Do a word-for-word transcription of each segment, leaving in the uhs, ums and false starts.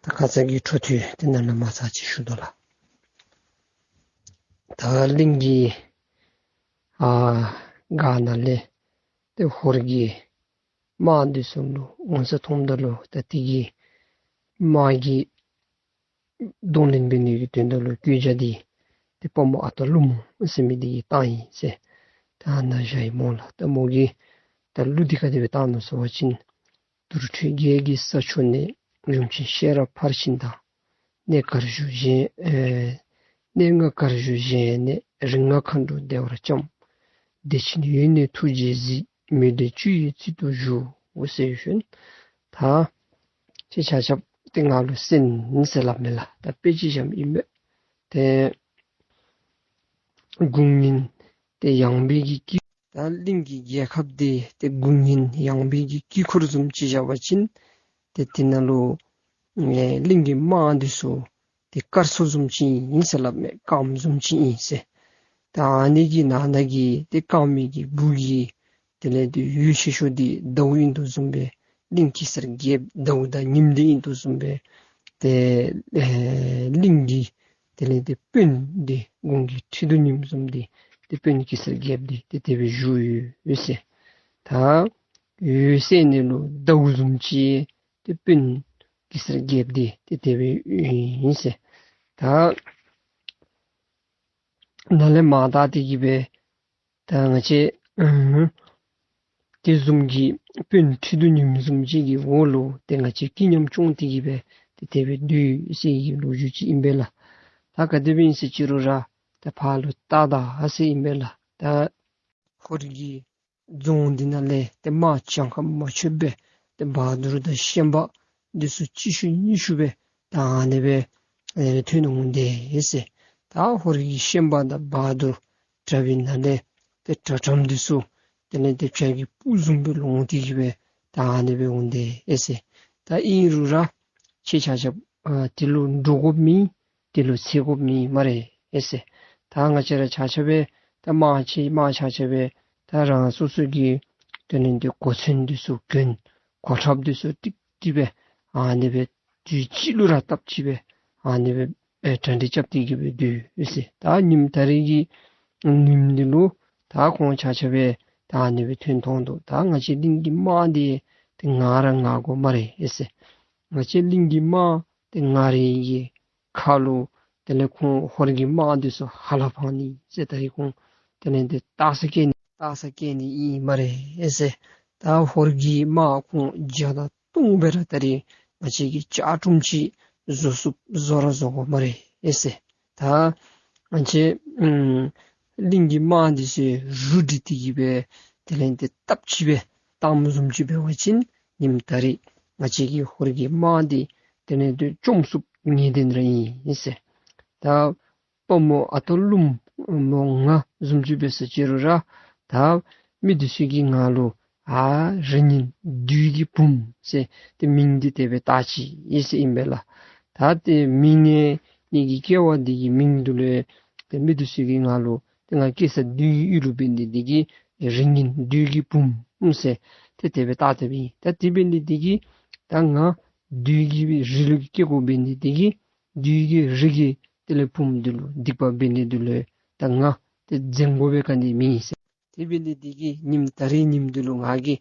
ད་ཁ་ཙ་གི་འཕྲོ་མཐུད་དེ་ནང་ལུ་མ་ཚར་ཅིག་ཞུ་དོ་ལགས། ད་གླིང་གི་ཨ་སྒར་ནང་ལས་ཏེ་ཧོར་གྱི་དམག་འདི་ཚུ་ལུ་འོང་ས་མཐོངམ་ད་ལུ་ད་དེ་གི་དམག་གི་གདོང་ལེན་འབད་ནི་གི་དོན་དག་ལུ་བཀོད་རྒྱ་འདི་ཏེ་དཔའ་མོ་ཨ་སྟག་ཀླུ་མོ་ཟེར་མི་འདི་གིས་བཏང་ཡི་ཟེར། ད་ནཱ་བཞག་ཡི་སྨོ་ལགས། ད་མོ་གིས་ད་གླུ་འདི་ག་དེ་སྦེ་བཏང་ནུག་ཟེར་བ་ཅིན། དུར་ཁྲོད་བརྒྱད་ཀྱི་ས་ཕྱོགས་ནས། གཞུང་ཆེན་ཤེས་རབ་ཕར་ཕྱིན་དང་། གནས་གར་བཞུགས་གཞན་ཨེ་གནས་ལྔ་གར་བཞུགས་གཞན་ནས། རིགས་ལྔ་མཁའ་འགྲོ་བདེ་བར་བཅོམ། བདེ་ཆེན་ཡུལ་ནས་ཐུགས་རྗེས་གཟིགས། མོས་འདུན་བཅུ་ཡི་རྩིས་ཐོ་ཞུ། འོ་ཟེར་ཞུ་ནི། ད་ཁྱེད་ཆ་ཁྱབ་ཏེ་ང་ལུ་གསན་ཟེར་སླབ་མས་ལགས། ད་དཔེ་ཅིག་བཞགཔ་ཨིན་པས། ཏེ་དགུང་སྔོན་ཏེ་ཡངས་པའི་གི་དཀྱིལ། ད་གླིང་གི་རྒྱལ་ཁབ་འདི་ཏེ་དགུང་སྔོན་ཡངས་པའི་གི་དཀྱིལ་འཁོར་བཟུམ་ཅིག་བཞག་པ་ཅིན་ཏེ་དེ་ནང་ལུ་ཨེ་གླིང་གི་དམག་འདི་ཚུ་ཏེ་དཀར་སོ་བཟུམ་ཅིག་ཨིན་ཟེར་སླབ་མས། སྐརམ་བཟུམ་ཅིག་ཨིན་ཟེར། ད་ཨ་ནི་གི་ནང་ན་གི་ཏེ་སྐརམ་གི་སྦུག་གི་དེ་ལས་ཏེ་འོད་ཆེ་ཤོས་འདི་ཟླཝ་ཨིན་དོ་བཟུམ་སྦེ་གླིང་གེ་སར་རྒྱལཔོ་ཟླཝ་དང་ཉིམ་འདི་ཨིན་དོ་བཟུམ་སྦེ་ཏེ་ཨེ་གླིང་གི་དེ་ལས་ཏེ་དཔོན་འདི་དགུང་གི་ཁྲི་གདུགས་ཉིམ་བཟུམ་འདི་ཏེ་དཔོན་གེ་སར་རྒྱལཔོ་འདི་ཏེ་དེ་སྦེ་བཞུགས་ཡོད་ཟེར། ད་འོད་གསལ་ནི་ལུ་ཟླཝ་བཟུམ་ཅིག་ཏེ་དཔོན་གེ་སར་རྒྱལཔོ་འདི་ཏེ་དེ་སྦེ་ཨིན་ཟེར། ད་ནཱ་ལས་མར་ད་དེ་གིས་སྦེ་ད་ང་བཅས་ཨ་དེ་བཟུམ་གྱི་དཔོན་ཁྲི་གདུགས་ཉིམ་བཟུམ་ཅིག་གི་འོག་ལུ་ཏེ་ང་བཅས་ཀྱིས་ཉམས་བཅོངས་ཏེ་གིས་སྦེ་ཏེ་དེ་སྦེ་སྡོད་ཡོད་ཟེར་གྱི་ལོ་རྒྱུས་ཅིག་ཨིན་པས་ལགས། ད་ག་དེ་སྦེ་ཨིན་ཟེར་ཅི་རུང་ར་ད་ཕར་ལུ་ལྟ་ད་ཟེར་ཨིན་པས་ལགས། ད་ཧོར་གྱི་རྫོང་འདི་ནང་ལས་ཏེ་དམག་གྱངས་ཁ་མ་ཆོདཔ་སྦེ་ཏེ་བ་དུར་དང་ཤན་པ་འདི་ཚུ་གཅིག་ཤུལ་གཉིས་ཤུལ་སྦེ་ད་ཨ་ནི་སྦེ་ཨེ་ཐོན་འོང་དེས་ཟེར། ད་ཧོར་གྱི་ཤན་པ་དང་བ་དུར་དྲག་པའི་ནང་ལས་ཏེ་དྲག་དྲགམ་འདི་ཚུ་དེ་ལས་ཏེ་བྱ་རྒོད་སྤུ་བཟུམ་སྦེ་ལོང་སྟེ་གིས་སྦེ་ད་ཨ་ནི་སྦེ་འོང་དེས་ཟེར། ད་ཨིན་རུང་ར་ཁྱེད་ཆ་ཁྱབ་ཨ་དེ་ལུ་འདྲོག་དགོཔ་མེད། དེ་ལུ་འཚེར་དགོཔ་མེད་སྨ་རེ་ཟེར། ད་ང་བཅས་ར་ཆ་ཁྱབ་སྦེ་ད་དམག་ཆེ་དམག་ཆ་ཁྱབ་སྦེ་ད་རང་སོ་སོ་གི་དེ་ལས་ཏེ་གོ་མཚོན་འདི་ཚུ་གྱོན། གོ་ཁྲབ་འདི་ཚུ་ཀྲིག་ཀྲི་སྦེ་ཨ་ནི་སྦེ་དུས་གཅིག་ལུ་ར་སྟབས་གཅིག་སྦེ་ཨ་ནི་སྦེ་ཨེ་གྲ་སྒྲིག་རྐྱབ་སྟེ་གིས་སྦེ་སྡོད་ཡོད་ཟེར། ད་ཉིནམ་ད་རིས་ཀྱི་ཉིནམ་འདི་ལུ་ད་ཁོང་ཆ་ཁྱབ་སྦེ་ད་ཨ་ནི་སྦེ་ཐོན་ཐོན་འདུག། ད་ང་བཅས་གླིང་གི་དམག་འདི་ཏེ་ང་ར་ང་དགོ་སྨ་རེ་ཟེར། ང་བཅས་གླིང་གི་དམག་ཏེ་ང་རའི་གི་ཁ་ལུ་དེ་ལས་ཁོང་ཧོར་གྱི་དམག་འདི་ཚུ་ཧ་ལམ་འཕང་ནི་ཟེར། ད་རིས་ཁོང་དེ་ལས་ཏེ་ལྟ་ས་སྐྱེལ་ནི་ལྟ་ས་སྐྱེལ་ནི་ཨིན་སྨ་རེ་ཟེར། ད་ཧོར་གྱི་དམག་ཁོང་བརྒྱ་དང་སྟོང་སྦེ་ར་ད་རིས་ང་བཅས་ཀྱིས་ལྕགས་གྲུམ་ཅིག་བཟོ་ཚུགསཔ་བཟོ་ར་བཟོ་དགོ་སྨ་རེ་ཟེར། ད་ང་བཅས་ཨམ་གླིང་གི་དམག་འདི་ཚུ་རུ་སྒྲིག་སྟེ་གིས་སྦེ་དེ་ལས་ཏེ་སྟབས་གཅིག་སྦེ་བཏངམ་བཟུམ་ཅིག་འབད་བ་ཅིན་ཉིནམ་ད་རིས་ང་བཅས་ཀྱི་ཧོར་གྱི་དམག་འདི་དེ་ལས་ཏེ་བཅོམ་ཚུགསཔ་ངེས་བདེན་ར་ཨིན་ཟེར། ད་དཔའ་མོ་ཨ་སྟག་ཀླུ་མོ་ང་བཟུམ་ཅིག་འབད་ཟེར་ཅི་རུང་ར་ད་མི་འདི་ཚུ་གིས་ང་ལུ་ཨ་རིགས་ངན་བདུད་ཀྱི་བུམོ་ཟེར་ཏེ་མིང་འདི་དེ་སྦེ་བཏགས་ཅི་ཨིན་ཟེར་ཨིན་པས་ལགས། ད་ཏེ་མིང་ངན་ངེ་གི་སྐྱེ་བ་འདི་གི་མིང་འདི་ལུ་ཏེ་མི་འདི་ཚུ་གིས་ང་ལུ་ཏེ་ང་སྐྱེས་ས་བདུད་ཀྱི་ཡུལ་ལུ་འབད་ནི་འདི་གིས་རིགས་ངན་བདུད་ཀྱི་བུམོ་ཟེར་ཏེ་དེ་སྦེ་བཏགས་དེ་སྦེ་ཨིན། ད་དེ་འབད་ནི་འདི་གིས་ད་ང་བདུད་ཀྱི་རིགས་ལུ་སྐྱེ་དགོ་འབད་ནི་འདི་གིས་བདུད་ཀྱི་རིགས་ཀྱི་དེ་ལས་བུམོ་འདི་ལུ་སྡིག་པ་འབད་ནི་འདི་ལུ་ད་ང་ཏེ་འཛེམ་དགོ་པའི་ག་ནི་མེད་ཟེར། དེ་འབད་ནི་འདི་གིས་ཉིནམ་ད་རིས་ཉིནམ་འདི་ལུ་ང་གིས་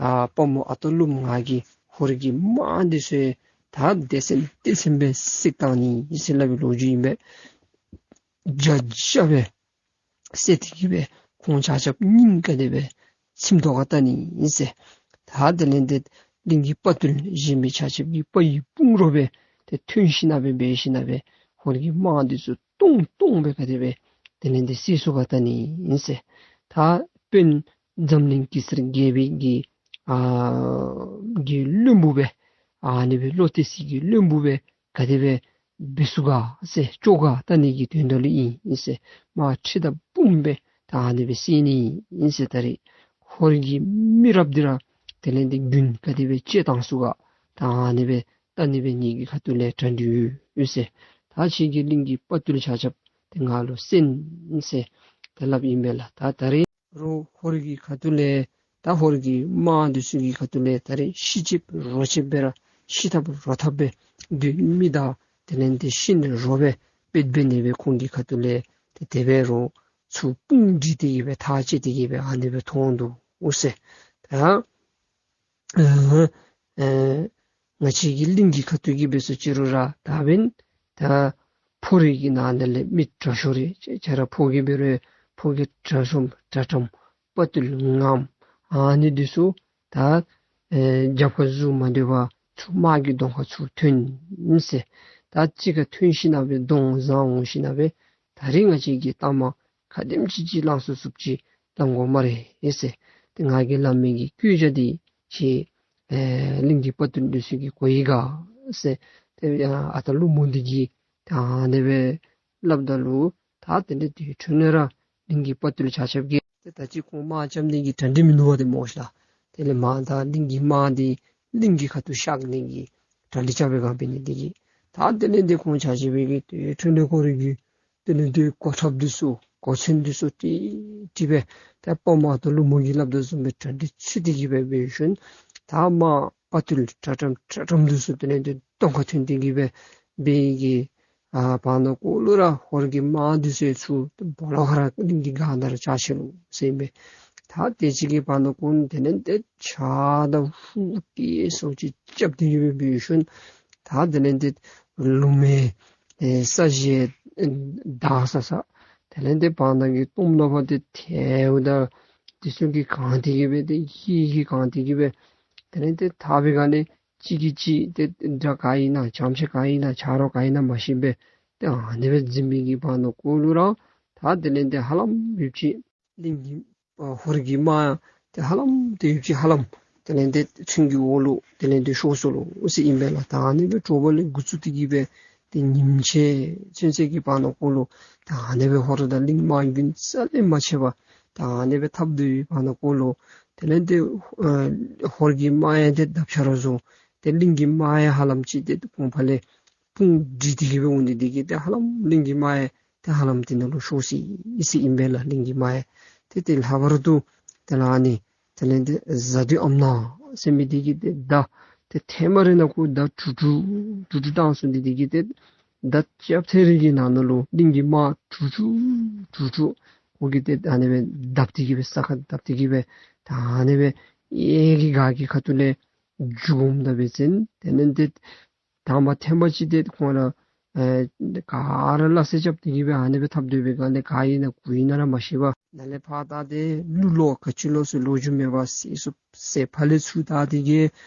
ཨ་དཔའ་མོ་ཨ་སྟག་ཀླུ་མོ་ང་གིས་ཧོར་གྱི་དམག་འདི་ཚུ་ད་སྡེ་ཚན་སྡེ་ཚན་སྦེ་བསད་བཏང་ནི་ཨིན་ཟེར་སླབ་པའི་ལོ་རྒྱུས་ཨིན་པས། བརྒྱ་བརྒྱ་སྦེ་བསད་དེ་གིས་སྦེ་ཁོང་ཆ་ཁྱབ་སྙིང་ག་དེ་སྦེ་ཚིམ་དོ་ག་བལྟ་ནི་ཨིན་ཟེར། ད་དེ་ལས་ཏེ་གླིང་གི་དཔའ་བརྟུལ་གཞན་མི་ཆ་ཁྱབ་ཀྱིས་དཔའ་ཡི་དཔུང་རོགས་སྦེ་ཏེ་ཐོན་ཞིན་ན་སྦེ་འབད་ཞིན་ན་སྦེ་ཧོར་གྱི་དམག་འདི་ཚུ་སྟོང་སྟོང་སྦེ་ག་དེ་སྦེ་དེ་ལས་ཏེ་བསད་ཚུགས་ག་བལྟ་ནི་ཨིན་ཟེར། ད་དཔོན་འཛམ་གླིང་གེ་སར་རྒྱལ་པོའི་གི་ཨ་གི་བློན་པོ་སྦེ་ཨ་ནི་སྦེ་བློ་གཏད་སའི་གི་བློན་པོ་སྦེ་ག་དེ་སྦེ་འབད་ཚུགས་ག་ཟེར་བཅོ་ག་བལྟ་ནི་གི་དོན་དག་ལུ་ཨིན་ཟེར། དམག་ཁྲི་དང་འབུམ་སྦེ་ད་ཨ་ནི་སྦེ་བསད་ནི་ཨིན་ཟེར། ད་རིས་ཧོར་གྱི་མི་རབས་འདི་ར་དེ་ལས་ཏེ་རྒྱུན་ག་དེ་སྦེ་བཅད་བཏང་ཚུགས་ག་ད་ཨ་ནི་སྦེ་བལྟ་ནི་སྦེ་ངེ་གི་ཁ་ཐུག་ལས་གྲ་སྒྲིག་ཡོད་ཟེར། ད་ཁྱེད་ཀྱི་གླིང་གི་དཔའ་བརྟུལ་ཆ་ཁྱབ་ཏེ་ང་ལུ་གསན་ཟེར་ཏེ་སླབ་ཨིན་པས་ལགས། ད་ད་རིས་རོགས་ཧོར་གྱི་ཁ་ཐུག་ལས་ད་ཧོར་གྱི་དམག་འདི་ཚུ་གི་ཁ་ཐུག་ལས་ད་རིས་ཤི་ཆེབ་རོ་ཆེབ་སྦེ་ར་ ཤི་ཐབས་རོ་ཐབས་སྦེ་སྡོད་མི་དང་དེ་ལས་ཏེ་ཤི་ནི་རོ་སྦེ་འབད་འབད་ནི་སྦེ་ཁོང་གི་ཁ་ཐུག་ལས་ཏེ་དེ་སྦེ་རོ་ཚུར་དཔུང་བསྒྲིགས་ཏེ་གི་སྦེ་ཐག་བཅད་དེ་གི་སྦེ་ཨ་ནི་སྦེ་མཐོང་འདུག་ཟེར། ད་ཨ་ཨ་ང་བཅས་ཀྱི་གླིང་གི་ཁ་ཐུག་གི་འབད་སོ་ཅི་རུང་ར་ད་འབདན་ད་ཕོ་རིགས་ཀྱི་ནང་ན་ལས་མི་དྲག་ཤོས་རེ་ཁྱེད་ར་ཕོ་རྒྱས་འབད་རུང་ཕོ་རྒྱས་དྲག་ཤོས་དྲག་དྲགམ་དཔའ་རྟུལ་ངམ་ཨ་ནི་འདི་ཚུ་ད་ཨེ་རྒྱབ་ཁར་ཟུར་མ་སྡོད་པར་ཚུར་དམག་གི་གདོང་ཁར་ཚུར་ཐོན་ཟེར། ད་གཅིག་ཁར་ཐོན་ཞིན་ན་སྦེ་གདོང་བཟང་འོང་ཞིན་ན་སྦེ་ད་རིས་ང་བཅས་ཀྱི་གཏའ་མ་ག་དེམ་ཅིག་ཅིག་བླང་ཚུགས་ཚུགསཔ་ཅིག་བླང་དགོ་སྨ་རེ་ཟེར། ཏེ་ང་གིས་སླབ་མི་གི་སྐད་ཆ་འདི་ཁྱེད་ཨེ་གླིང་གི་དཔའ་རྟུལ་འདི་ཚུ་གིས་གོ་ཡི་ག་ཟེར། ཏེ་ཨ་ད་ཀླུ་མོ་འདི་གིས་ད་ཨ་ནི་སྦེ་སླབ་ད་ལུ་ད་དེ་ལས་དེ་འཕྲོ་ནས་ར་གླིང་གི་དཔའ་རྟུལ་ཆ་ཁྱབ་ཀྱིས་ཏེ་ད་ཅི་ཁོང་དམག་རྐྱབ་ནི་གི་གྲ་སྒྲིག་མིན་ནུག་པ་ཏེ་སྨོ་ཤ་ལགས། དེ་ལས་མར་ད་གླིང་གི་དམག་འདི་གླིང་གི་ཁ་ཐུག་གཤག་ནི་གི་གྲ་སྒྲིག་རྐྱབ་པའི་སྒང་འབད་ནི་འདི་གིས་ད་དེ་ལས་ཏེ་ཁོང་ཆ་ཁྱབ་ཀྱིས་ཏེ་འཕྲོ་ནས་ཁོ་རའི་གི་དེ་ལས་ཏེ་གོ་ཁྲབ་འདི་ཚུ་གོ་མཚོན་འདི་ཚུ་ཏེ་ཏེ་སྦེ་ཏེ་དཔའ་མོ་ད་ཀླུ་མོ་གིས་སླབ་དོ་བཟུམ་སྦེ་གྲ་སྒྲིག་ཚུད་དེ་གི་སྦེ་འབད་ཞིནམ་ད་དམག་དཔའ་རྟུལ་དྲག་དྲགམ་དྲག་དྲགམ་འདི་ཚུ་དེ་ལས་ཏེ་གདོང་ཁར་ཐོན་ཏེ་གི་སྦེ་འབད་གི་ཨ་བར་ན་ཀོ་ལུ་ར་ཧོར་གྱི་དམག་འདི་ཚུ་ཚུར་སྦོ་ལོགས་ཁར་ར་གླིང་གི་སྒང་ནང་ར་ཆ་ཆེ་ལོ་ཟེར་ཨིན་པས། ད་དེ་ཅིག་གི་བར་ན་ཀོ་དེ་ལས་ཏེ་ཆ་དང་ཧུ་ཏེ་སོ་ཅིག་རྐྱབ་སྟེ་གི་སྦེ་འབད་ཞིནམ་ད་དེ་ལས་ཏེ་ལུ་མེ་ཨེ་ས་གཞི་ཨེ་དག་ས་ས་དེ་ལས་ཏེ་བར་ན་གི་གཏོརམ་ནང་ཕར་ཏེ་ཐལཝ་དང་དེ་ཚུ་གིས་གང་སྟེ་གི་སྦེ་ཏེ་ཧི་ཧི་གང་སྟེ་གི་སྦེ་དེ་ལས་ཏེ་ཐག་པའི་སྒང་ལས་གཅིག་གིས་གཅིག་ཏེ་དགྲ་ག་ཨིན་ན་ཆམ་ཤེས་ག་ཨིན་ན་ཆ་རོགས་ག་ཨིན་ན་མ་ཤེས་པར་ཏེ་ཨ་ནི་སྦེ་འཛིང་མི་གི་བར་ན་ཀོ་ལུ་ར་ད་དེ་ལས་ཏེ་ཧ་ལམ་ཡུདཔ་ཅིག་གླིང་གི་ཨ་ཧོར་གྱི་དམག་ཏེ་ཧ་ལམ་ཏེ་ཡུདཔ་ཅིག་ཧ་ལམ་དེ་ལས་ཏེ་ཚོན་གྱི་འོག་ལུ་དེ་ལས་ཏེ་ཤོར་སོ་ལོ་ཟེར་ཨིན་པས་ལགས། ད་ཨ་ནི་སྦེ་དྲོ་པ་ལས་འགོ་བཙུགས་ཏེ་གི་སྦེ་ཏེ་ཉིམ་ཚད་ཚུན་ཚོད་ཀྱི་བར་ན་ཀོ་ལུ་ད་ཨ་ནི་སྦེ་ཧོར་དང་གླིང་དམག་རྒྱུན་རྩ་ལས་མ་ཆད་པར་ད་ཨ་ནི་སྦེ་འཐབ་སྡོད་པའི་བར་ན་ཀོ་ལུ་དེ་ལས་ཏེ་ཨ་ཧོར་གྱི་དམག་ཡང་ཏེ་དམ་ཆ་ར་བཟུང་། ཏེ་གླིང་གི་དམག་ཡང་ཧ་ལམ་ཅིག་ཏེ་གོང་ཕར་ལས་དཔུང་བསྒྲིགས་ཏེ་གི་སྦེ་འོང་ནི་འདི་གིས་ཏེ་ཧ་ལམ་གླིང་གི་དམག་ཡང་ཏེ་ཧ་ལམ་དེ་ནང་ལུ་ཤོར་སོ་ཡི་ཟེར་ཨིན་པས་ལགས། གླིང་གི་དམག་ཡང་ཏེ་ཏེ་ལྷག་པར་དུ་དེ་ལས་ཨ་ནི་དེ་ལས་ཏེ་གཟའ་བདུད་ཨམ་ནག་ཟེར་མི་འདི་གིས་ཏེ་མདའ་ཏེ་ཐེངས་མ་རེ་ནང་ཁོ་མདའ་དྲུག་དྲུག་དྲུག་དྲུག་བཏང་སོང་ནི་འདི་གིས་ཏེ་མདའ་རྐྱབ་ཐེངས་རེ་གི་ནང་ན་ལུ་གླིང་གི་དམག་དྲུག་དྲུག་དྲུག་དྲུག་ཁོ་གིས་ཏེ་ཨ་ནི་སྦེ་བརྡབ་སྟེ་གི་སྦེ་ས་ཁར་བརྡབ་སྟེ་གི་སྦེ་ད་ཨ་ནི་སྦེ་གཡས་ཀྱི་སྒང་གི་ཁ་ཐུག་ལས་རྒྱུག་འོངམ་ད་འབད་བ་ཅིན་དེ་ལས་ཏེ་དང་པ་ཐེངས་མ་ཅིག་ཏེ་ཁོང་ར་ཨེ་ག་ར་སླ་བསྲེ་རྐྱབ་སྟེ་གི་སྦེ་ཨ་ནི་སྦེ་འཐབ་སྡོད་པའི་སྒང་ལས་ག་ཨིན་ན་གུ་ཨིན་ན་ར་མ་ཤེས་པར་ནཱ་ལས་ཕར་བལྟ་སྟེ་ཀླུ་ལོ་ག་ཅི་ལོ་ཟེར་ལོ་རྒྱུས་མེད་པར་བསད་ཚུགས་བསད། ཕར་ལས་ཚུར་བལྟ་སྟེ་གི་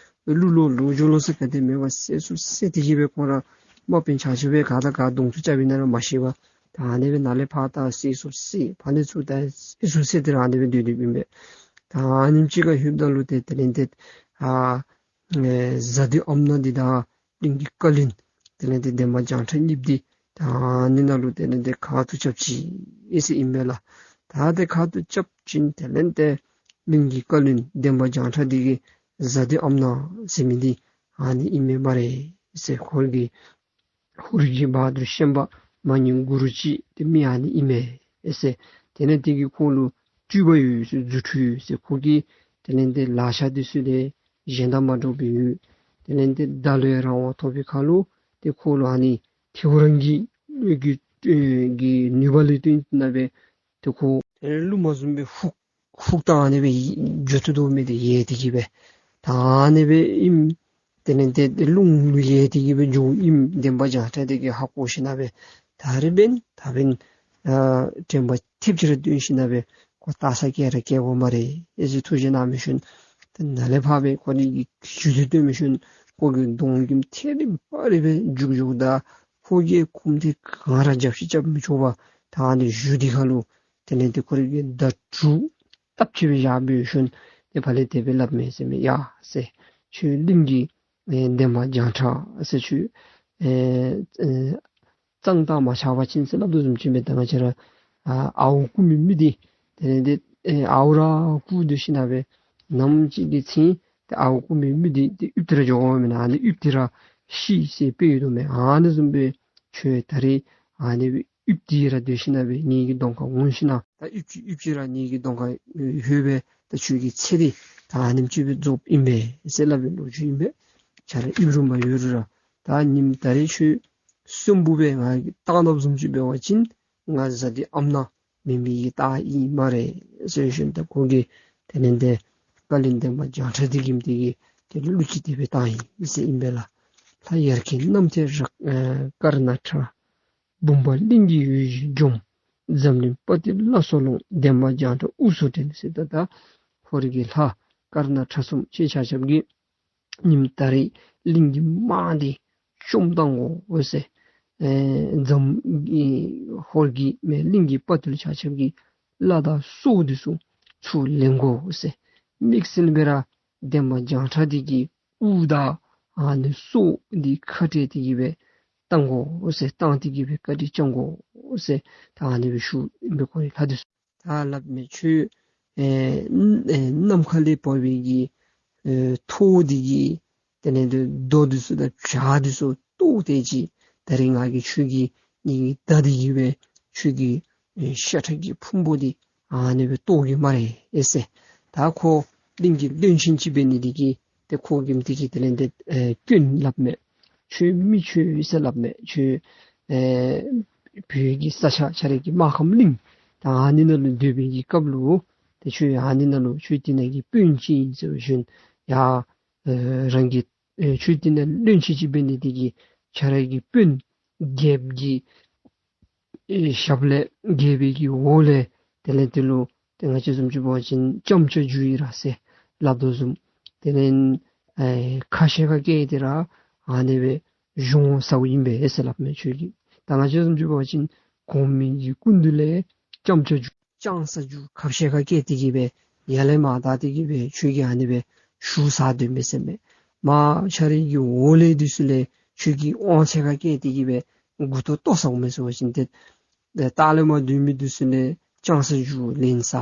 ཀླུ་ལོ་ལོ་རྒྱུས་ལོ་ཟེར་ག་དེ་མེད་པར་བསད་ཚུགས་བསད་དེ་གི་སྦེ་ཁོང་ར་དམག་དཔོན་ཆ་ཁྱབ་སྦེ་ག་དང་ག་གདོང་ཐུག་རྐྱབ་ཨིན་ན་ར་མ་ཤེས་པར་ད་ཨ་ནི་སྦེ་ནཱ་ལས་ཕར་བལྟ་བསད་ཚུགས་བསད། ཕར་ལས་ཚུར་བལྟ་བསད་ཚུགས་བསད་དེ་ར་ཨ་ནི་སྦེ་སྡོད་སྡོདཔ་ཨིན་པས། ད་ཨ་ནེམ་ཅིག་ཁར་ལྷོདཔ་ད་ལུ་ཏེ་དེ་ལས་ཏེ་ཨ་ཨེ་གཟའ་བདུད་ཨམ་ནག་འདི་དང་གླིང་གི་བཀའ་བློན་དེ་ལས་ཏེ་འདན་མ་བྱང་ཁྲ་གཉིས་འདི་ད་ཨ་ནི་ནང་ལུ་དེ་ལས་ཏེ་ཁ་ཐུག་རྐྱབ་ཅི་ཨིན་ཟེར་ཨིན་པས་ལགས། ད་ཏེ་ཁ་ཐུག་རྐྱབ་ཞིནམ་དེ་ལས་ཏེ་གླིང་གི་བཀའ་བློན་འདན་མ་བྱང་ཁྲ་འདི་གིས་གཟའ་བདུད་ཨམ་ནག་ཟེར་མི་འདི་ཨ་ནི་ཨིན་མས་སྨ་རེ་ཟེར། ཧོར་གྱི་ཧོར་གྱི་བ་དུར་ཤན་པ་མ་ཉིན་གུ་རུ་ཅིག་ཏེ་མི་ཨ་ནི་ཨིན་མས་ཟེར། དེ་ལས་དེ་གི་ཁོང་ལུ་སྤྲུལ་པ་ཡོད་ཟེར་རྫུ་འཕྲུལ་ཟེར་ཁོ་གི་དེ་ལས་ཏེ་ལག་ཆ་འདི་ཚུ་ལས་གཞན་དང་མ་འདྲཝ་སྦེ་ཡོད། དེ་ལས་ཏེ་མདའ་ལུ་ཡང་རང་དབང་ཐོབ་པའི་ཁར་ལུ་ཏེ་ཁོ་ལུ་ཨ་ནི་ཐེའུ་རང་གི་གི་གི་ནུས་པ་ལུ་བརྟེན་ཏེ་ན་སྦེ་ཏེ་ཁོ་ཏེ་རླུང་མ་བཟུམ་སྦེ་ཧུག་ཧུག་ཏང་ཨ་ནི་སྦེ་འགྱོ་བཏུབ་དོ་མི་འདི་ཡལ་ཏེ་གི་སྦེ་ད་ཨ་ནི་སྦེ་ཨིནམ། དེ་ལས་ཏེ་རླུང་ལུ་ཡལ་ཏེ་གི་སྦེ་འགྱོཝ་ཨིནམ་འདན་མ་བྱང་ཁྲ་འདི་གིས་ཧ་གོ་ཞིན་ན་སྦེ་ད་རིས་འབདན་ད་འབདན་ཨ་དྲན་པ་ཐེབས་ཅིག་ར་བཏོན་ཞིན་ན་སྦེ་ཁོ་བལྟ་ས་བསྐྱལ་ར་བསྐྱལ་དགོ་སྨ་རེ་ཨེ་ཟེར་ཐུགས་བཞེད་གནང་མི་ཤུལ་ཏེ་ནཱ་ལས་ཕར་སྦེ་ཁོ་རའི་གི་ཞུ་འདོད་བཏོན་མི་ཤུལ་ཁོ་གི་གདོང་གི་ཐད་རི་བ་རི་སྦེ་རྒྱུག་རྒྱུགཔ་ད་ཁོ་གིས་ཁུངས་དེ་གང་ར་རྒྱབ་ཤིག་རྐྱབ་མི་ཆོག་པར་ད་ཨ་ནི་གཞུ་འདི་ཁར་ལུ་དེ་ལས་ཏེ་ཁོ་རའི་གི་མདའ་དྲུག་སྟབས་ཅིག་སྦེ་བཞག་འབད་ཞིནམ་ཏེ་ཕར་ལས་དེ་སྦེ་སླབ་མས་ཟེར་མས། ཡ་ཟེར། ཁྱོད་གླིང་གི་ཨེ་འདན་མ་བྱང་ཁྲ་ཟེར་ཁྱོད་ཨེ་ཨེ་གཙང་དང་མ་ཆགས་པ་ཅིན་ཟེར་སླབ་དོ་བཟུམ་ཅིག་མས། ད་ང་བཅས་ར་ཨ་ཨརཝ་རྐུ་མི་མི་འདི་དེ་ལས་ཏེ་ཨེ་ཨརཝ་ར་རྐུ་སྡོད་ཞིན་ན་སྦེ་ནམ་ཅིག་གི་ཚེ་ཏེ་ཨརཝ་རྐུ་མི་མི་འདི་ཏེ་ཨིབ་ཏེ་ར་འགྱོ་དགོཔ་མེན་ན། ཨ་ནི་ཨིབ་སྟེ་ར་ཤི་ཟེར་དཔེ་ཡོད་དོ་མས། ཨ་ནི་བཟུམ་སྦེ་ཁྱོད་ད་རིས་ཨ་ནི་སྦེ་ཨིབ་སྟེ་ར་སྡོད་ཞིན་ན་སྦེ་ངེ་གི་གདོང་ཁར་འོང་ཞིན་ན་ད་ཨིབ་ཅི་ཨིབ་ཅི་ར་ངེ་གི་གདོང་ཁར་ལྷོད་སྦེ་ད་ཁྱོད་ཀྱི་ཚེ་འདི་ད་ཨ་ནེམ་ཅིག་སྦེ་རྫོགསཔ་ཨིན་པས་ཟེར་སླབ་པའི་ལོ་རྒྱུས་ཨིན་པས། ཆ་ར་ཨིབ་རུང་མ་ཡོད་རུང་ར་ད་ཉིནམ་ད་རིས་ཁྱོད་གསོན་པོ་སྦེ་ང་གིས་བཏང་གནངམ་བཟུམ་ཅིག་འབད་བ་ཅིན་ང་བཟའ་འདི་ཨམ་ནག་མེན་མི་གི་རྟགས་ཨིན་སྨ་རེ་ཟེར་ཞིནམ་ད་ཁོ་གིས་དེ་ལས་ཏེ་བཀའ་བློན་འདན་མ་བྱང་ཁྲ་འདི་གིས་དེ་གིས་དེ་ལུ་གླུ་ཅིག་དེ་སྦེ་བཏང་ཡི་ཟེར་ཨིན་པས་ལགས། ལྷ་ཡར་མཁྱེན་གནམ་མཐས་ར་ཨེ་དཀར་ནག་ཁྲ། འབུམ་པ་གླིང་གི་འོད་ཀྱིས་འཇོམས། འཛམ་གླིང་དཔའ་བརྟུལ་བླ་སྲོག་ལོངས། འདན་མ་བྱང་ཁྲ་དབུ་གསོལ་འདྲེན་ཟེར། ད་ད་ཧོར་གྱི་ལྷ་དཀར་ནག་ཁྲ་གསུམ་ཁྱེད་ཆ་ཁྱབ་ཀྱིས་ཉིནམ་ད་རིས་གླིང་གི་དམག་འདི་བཅོམ་བཏང་དགོ་ཟེར། ཨེ་འཛམ་གྱི་ཧོར་གྱི་མེན་གླིང་གི་དཔའ་བརྟུལ་ཆ་ཁྱབ་ཀྱི་བླ་དང་སྲོག་འདི་ཚུ་ཚུར་ལེན་དགོ་ཟེར། དམིགས་བསལ་སྦེ་ར་འདན་མ་བྱང་ཁྲ་འདི་གི་དབུ་དང་ཨ་ནི་སྲོག་འདི་ཁ་བྲལ་ཏེ་གི་སྦེ་བཏང་དགོ་ཟེར། བཏང་སྟེ་གི་སྦེ་བཀའ་དྲིན་བསྐྱང་དགོ་ཟེར། ད་ཨ་ནི་སྦེ་ཞུ་ཨིན་པས། ཁོ་རའི་ལྷ་འདི་ཚུ་ད་སླབ་མས། ཁྱོད་ཨེ་ཨེ་ནམ་མཁའ་ལས་བབས་པའི་གི་ཨེ་ཐོག་འདི་གིས་དེ་ལས་ཏེ་རྡོ་འདི་ཚུ་དང་བྱག་འདི་ཚུ་གཏོར་ཏེ་ཅིག་ད་རིས་ང་གིས་ཁྱོད་ཀྱི་ནི་གི་མདའ་འདི་གིས་སྦེ་ཁྱོད་ཀྱི་ཨེ་ཤ་ཁྲག་གི་ཕུང་པོ་འདི་ཨ་ནི་སྦེ་གཏོར་གེ་སྨ་རེ་ཨེ་ཟེར། ད་ཁོ་གླིང་གི་བློན་ཆེན་ཅིག་འབད་ནི་འདི་གིས་ཏེ་ཁོ་གིས་འདི་གིས་དེ་ལས་ཏེ་ཨེ་སྐྱོན་སླབ་མས། ཁྱོད་མི་ཁྱོད་ཟེར་སླབ་མས། ཁྱོད་ཨེ་བོད་ཀྱི་ས་ཆ་ཁྱོད་རའི་གི་རྨ་ཁམས་གླིང་ད་ཨ་ནི་ནང་ལུ་སྡོད་པའི་གི་སྐབས་ལུ་ཏེ་ཁྱོད་ཨ་ནི་ནང་ལུ་ཁྱོད་འདི་ནང་གི་དཔོན་ཅིག་ཨིན་ཟེར་བ་ཅིན་ཡ་ཨེ་རང་གི་ཨེ་ཁྱོད་འདི་ནང་བློན་ཆེན་ཅིག་འབད་ནི་འདི་གིས་ཁྱོད་རའི་གི་དཔོན་རྒྱལཔོ་གི་ཨེ་ཞབས་ལས་རྒྱལ་པོའི་གི་འོག་ལས་དེ་ལས་དེ་ལུ་ཏེ་ང་བཅས་བཟུམ་ཅིག་འབད་བ་ཅིན་ལྕམ་ཅ་ཇུ་ཨིན་ར་ཟེར་སླབ་དོ་བཟུམ། དེ་ལས་ཨེ་ཁ་ཤས་ཁ་སྐད་དེ་ར་ཨ་ནི་སྦེ་གཞུང་ཟཝ་ཨིན་པས་ཟེར་སླབ་མས་ཁྱོད་ཀྱིས། ད་ང་བཅས་བཟུམ་ཅིག་འབད་བ་ཅིན་གོང་མའི་གི་སྐུ་མདུན་ལས་ལྕམ་ཅ་ཇུ་ལྕང་ས་ཇུ་ཁ་ཤས་ཁ་སྐད་དེ་གིས་སྦེ་ཡར་ལས་མར་བདའ་སྟེ་གི་སྦེ་ཁྱོད་ཀྱིས་ཨ་ནི་སྦེ་ཞུ་ཟ་སྡོད་མས་ཟེར་མས། མར་ཁྱོད་རའི་གི་འོག་ལས་འདི་ཚུ་ལས་ཁྱོད་ཀྱིས་དབང་ཚད་ཁ་སྐད་དེ་གིས་སྦེ་མགུ་ཏོ་བཏོག་ཟཝ་མས་ཟེར་བ་ཅིན་ཏེ་ལྟག་ལས་མར་སྡོད་མི་འདི་ཚུ་ལས་ལྕང་ས་ཇུ་ལེན་ཟ།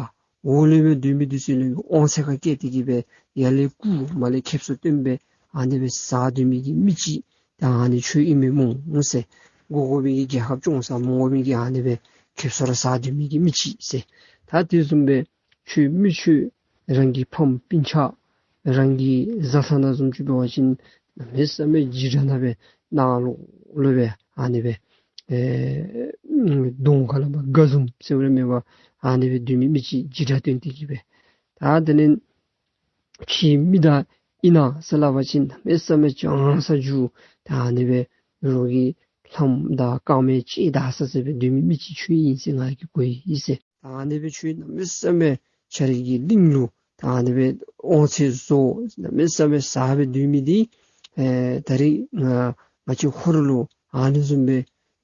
འོག་ལས་མར་སྡོད་མི་འདི་ཚུ་ལས་དབང་ཚད་ཁ་སྐད་དེ་གིས་སྦེ་ཡར་ལས་རྐུ་མར་ལས་ཁེབ་སང་བཏོན་སྦེ་ཨ་ནི་སྦེ་ཟ་སྡོད་མི་གི་མི་ཅིག་ད་ཨ་ནི་ཁྱོད་ཨིན་མས་སྨོ་ཟེར། དགོ་དགོ་པའི་གི་རྒྱལ་ཁབ་སྐྱོང་ཟ་མི་དགོ་པའི་གི་ཨ་ནི་སྦེ་ཁེབ་སང་ར་ཟ་སྡོད་མི་གི་མི་ཅིག་ཟེར། ད་དེ་བཟུམ་སྦེ་ཁྱོད་མི་ཁྱོད་རང་གི་ཕམ་སྤུན་ཆ་རང་གི་བཟའ་ཚང་ནང་བཟུམ་ཅིག་འབད་བ་ཅིན་གནམ་མེད་ས་མེད་འཇིགས་སྐྲག་ནང་སྦེ་ནང་ལོགས་ལུ་སྦེ་ཨ་ནི་སྦེ་ཨེ་གདོང་ཁ་ལས་མར་དགའ་འཛུམ་ཟེར་བ་ར་མེད་པར་ཨ་ནི་སྦེ་སྡོད་མི་མི་ཅིག་འཇིགས་སྐྲག་སྟོན་ཏེ་གི་སྦེ། ད་དེ་ལས་ཁྱོད་མི་དང་ཨིན་ན་ཟེར་སླབ་པ་ཅིན་གནམ་མེད་ས་མེད་ལྕང་ས་ཇུ་ད་ཨ་ནི་སྦེ་རོགས་ཀྱི་ལྷམ་དང་རྐངམ་ཅིག་བདའ་ས་ཟེར་སྦེ་སྡོད་མི་མི་ཅིག་ཁྱོད་ཨིན་ཟེར་ང་གིས་གོ་ཡི་ཟེར། ད་ཨ་ནི་སྦེ་ཁྱོད་གནམ་མེད་ས་མེད་ཁྱོད་རའི་གི་གླིང་ལུ་ད་ཨ་ནི་སྦེ་དབང་ཚད་བཟོ་གནམ་མེད་ས་མེད་ཟ་སྦེ་སྡོད་མི་འདི་ཨེ་ད་རིས་ང་ང་བཅས་ཧོར་ལུ་ཨ་ནི་བཟུམ་སྦེ་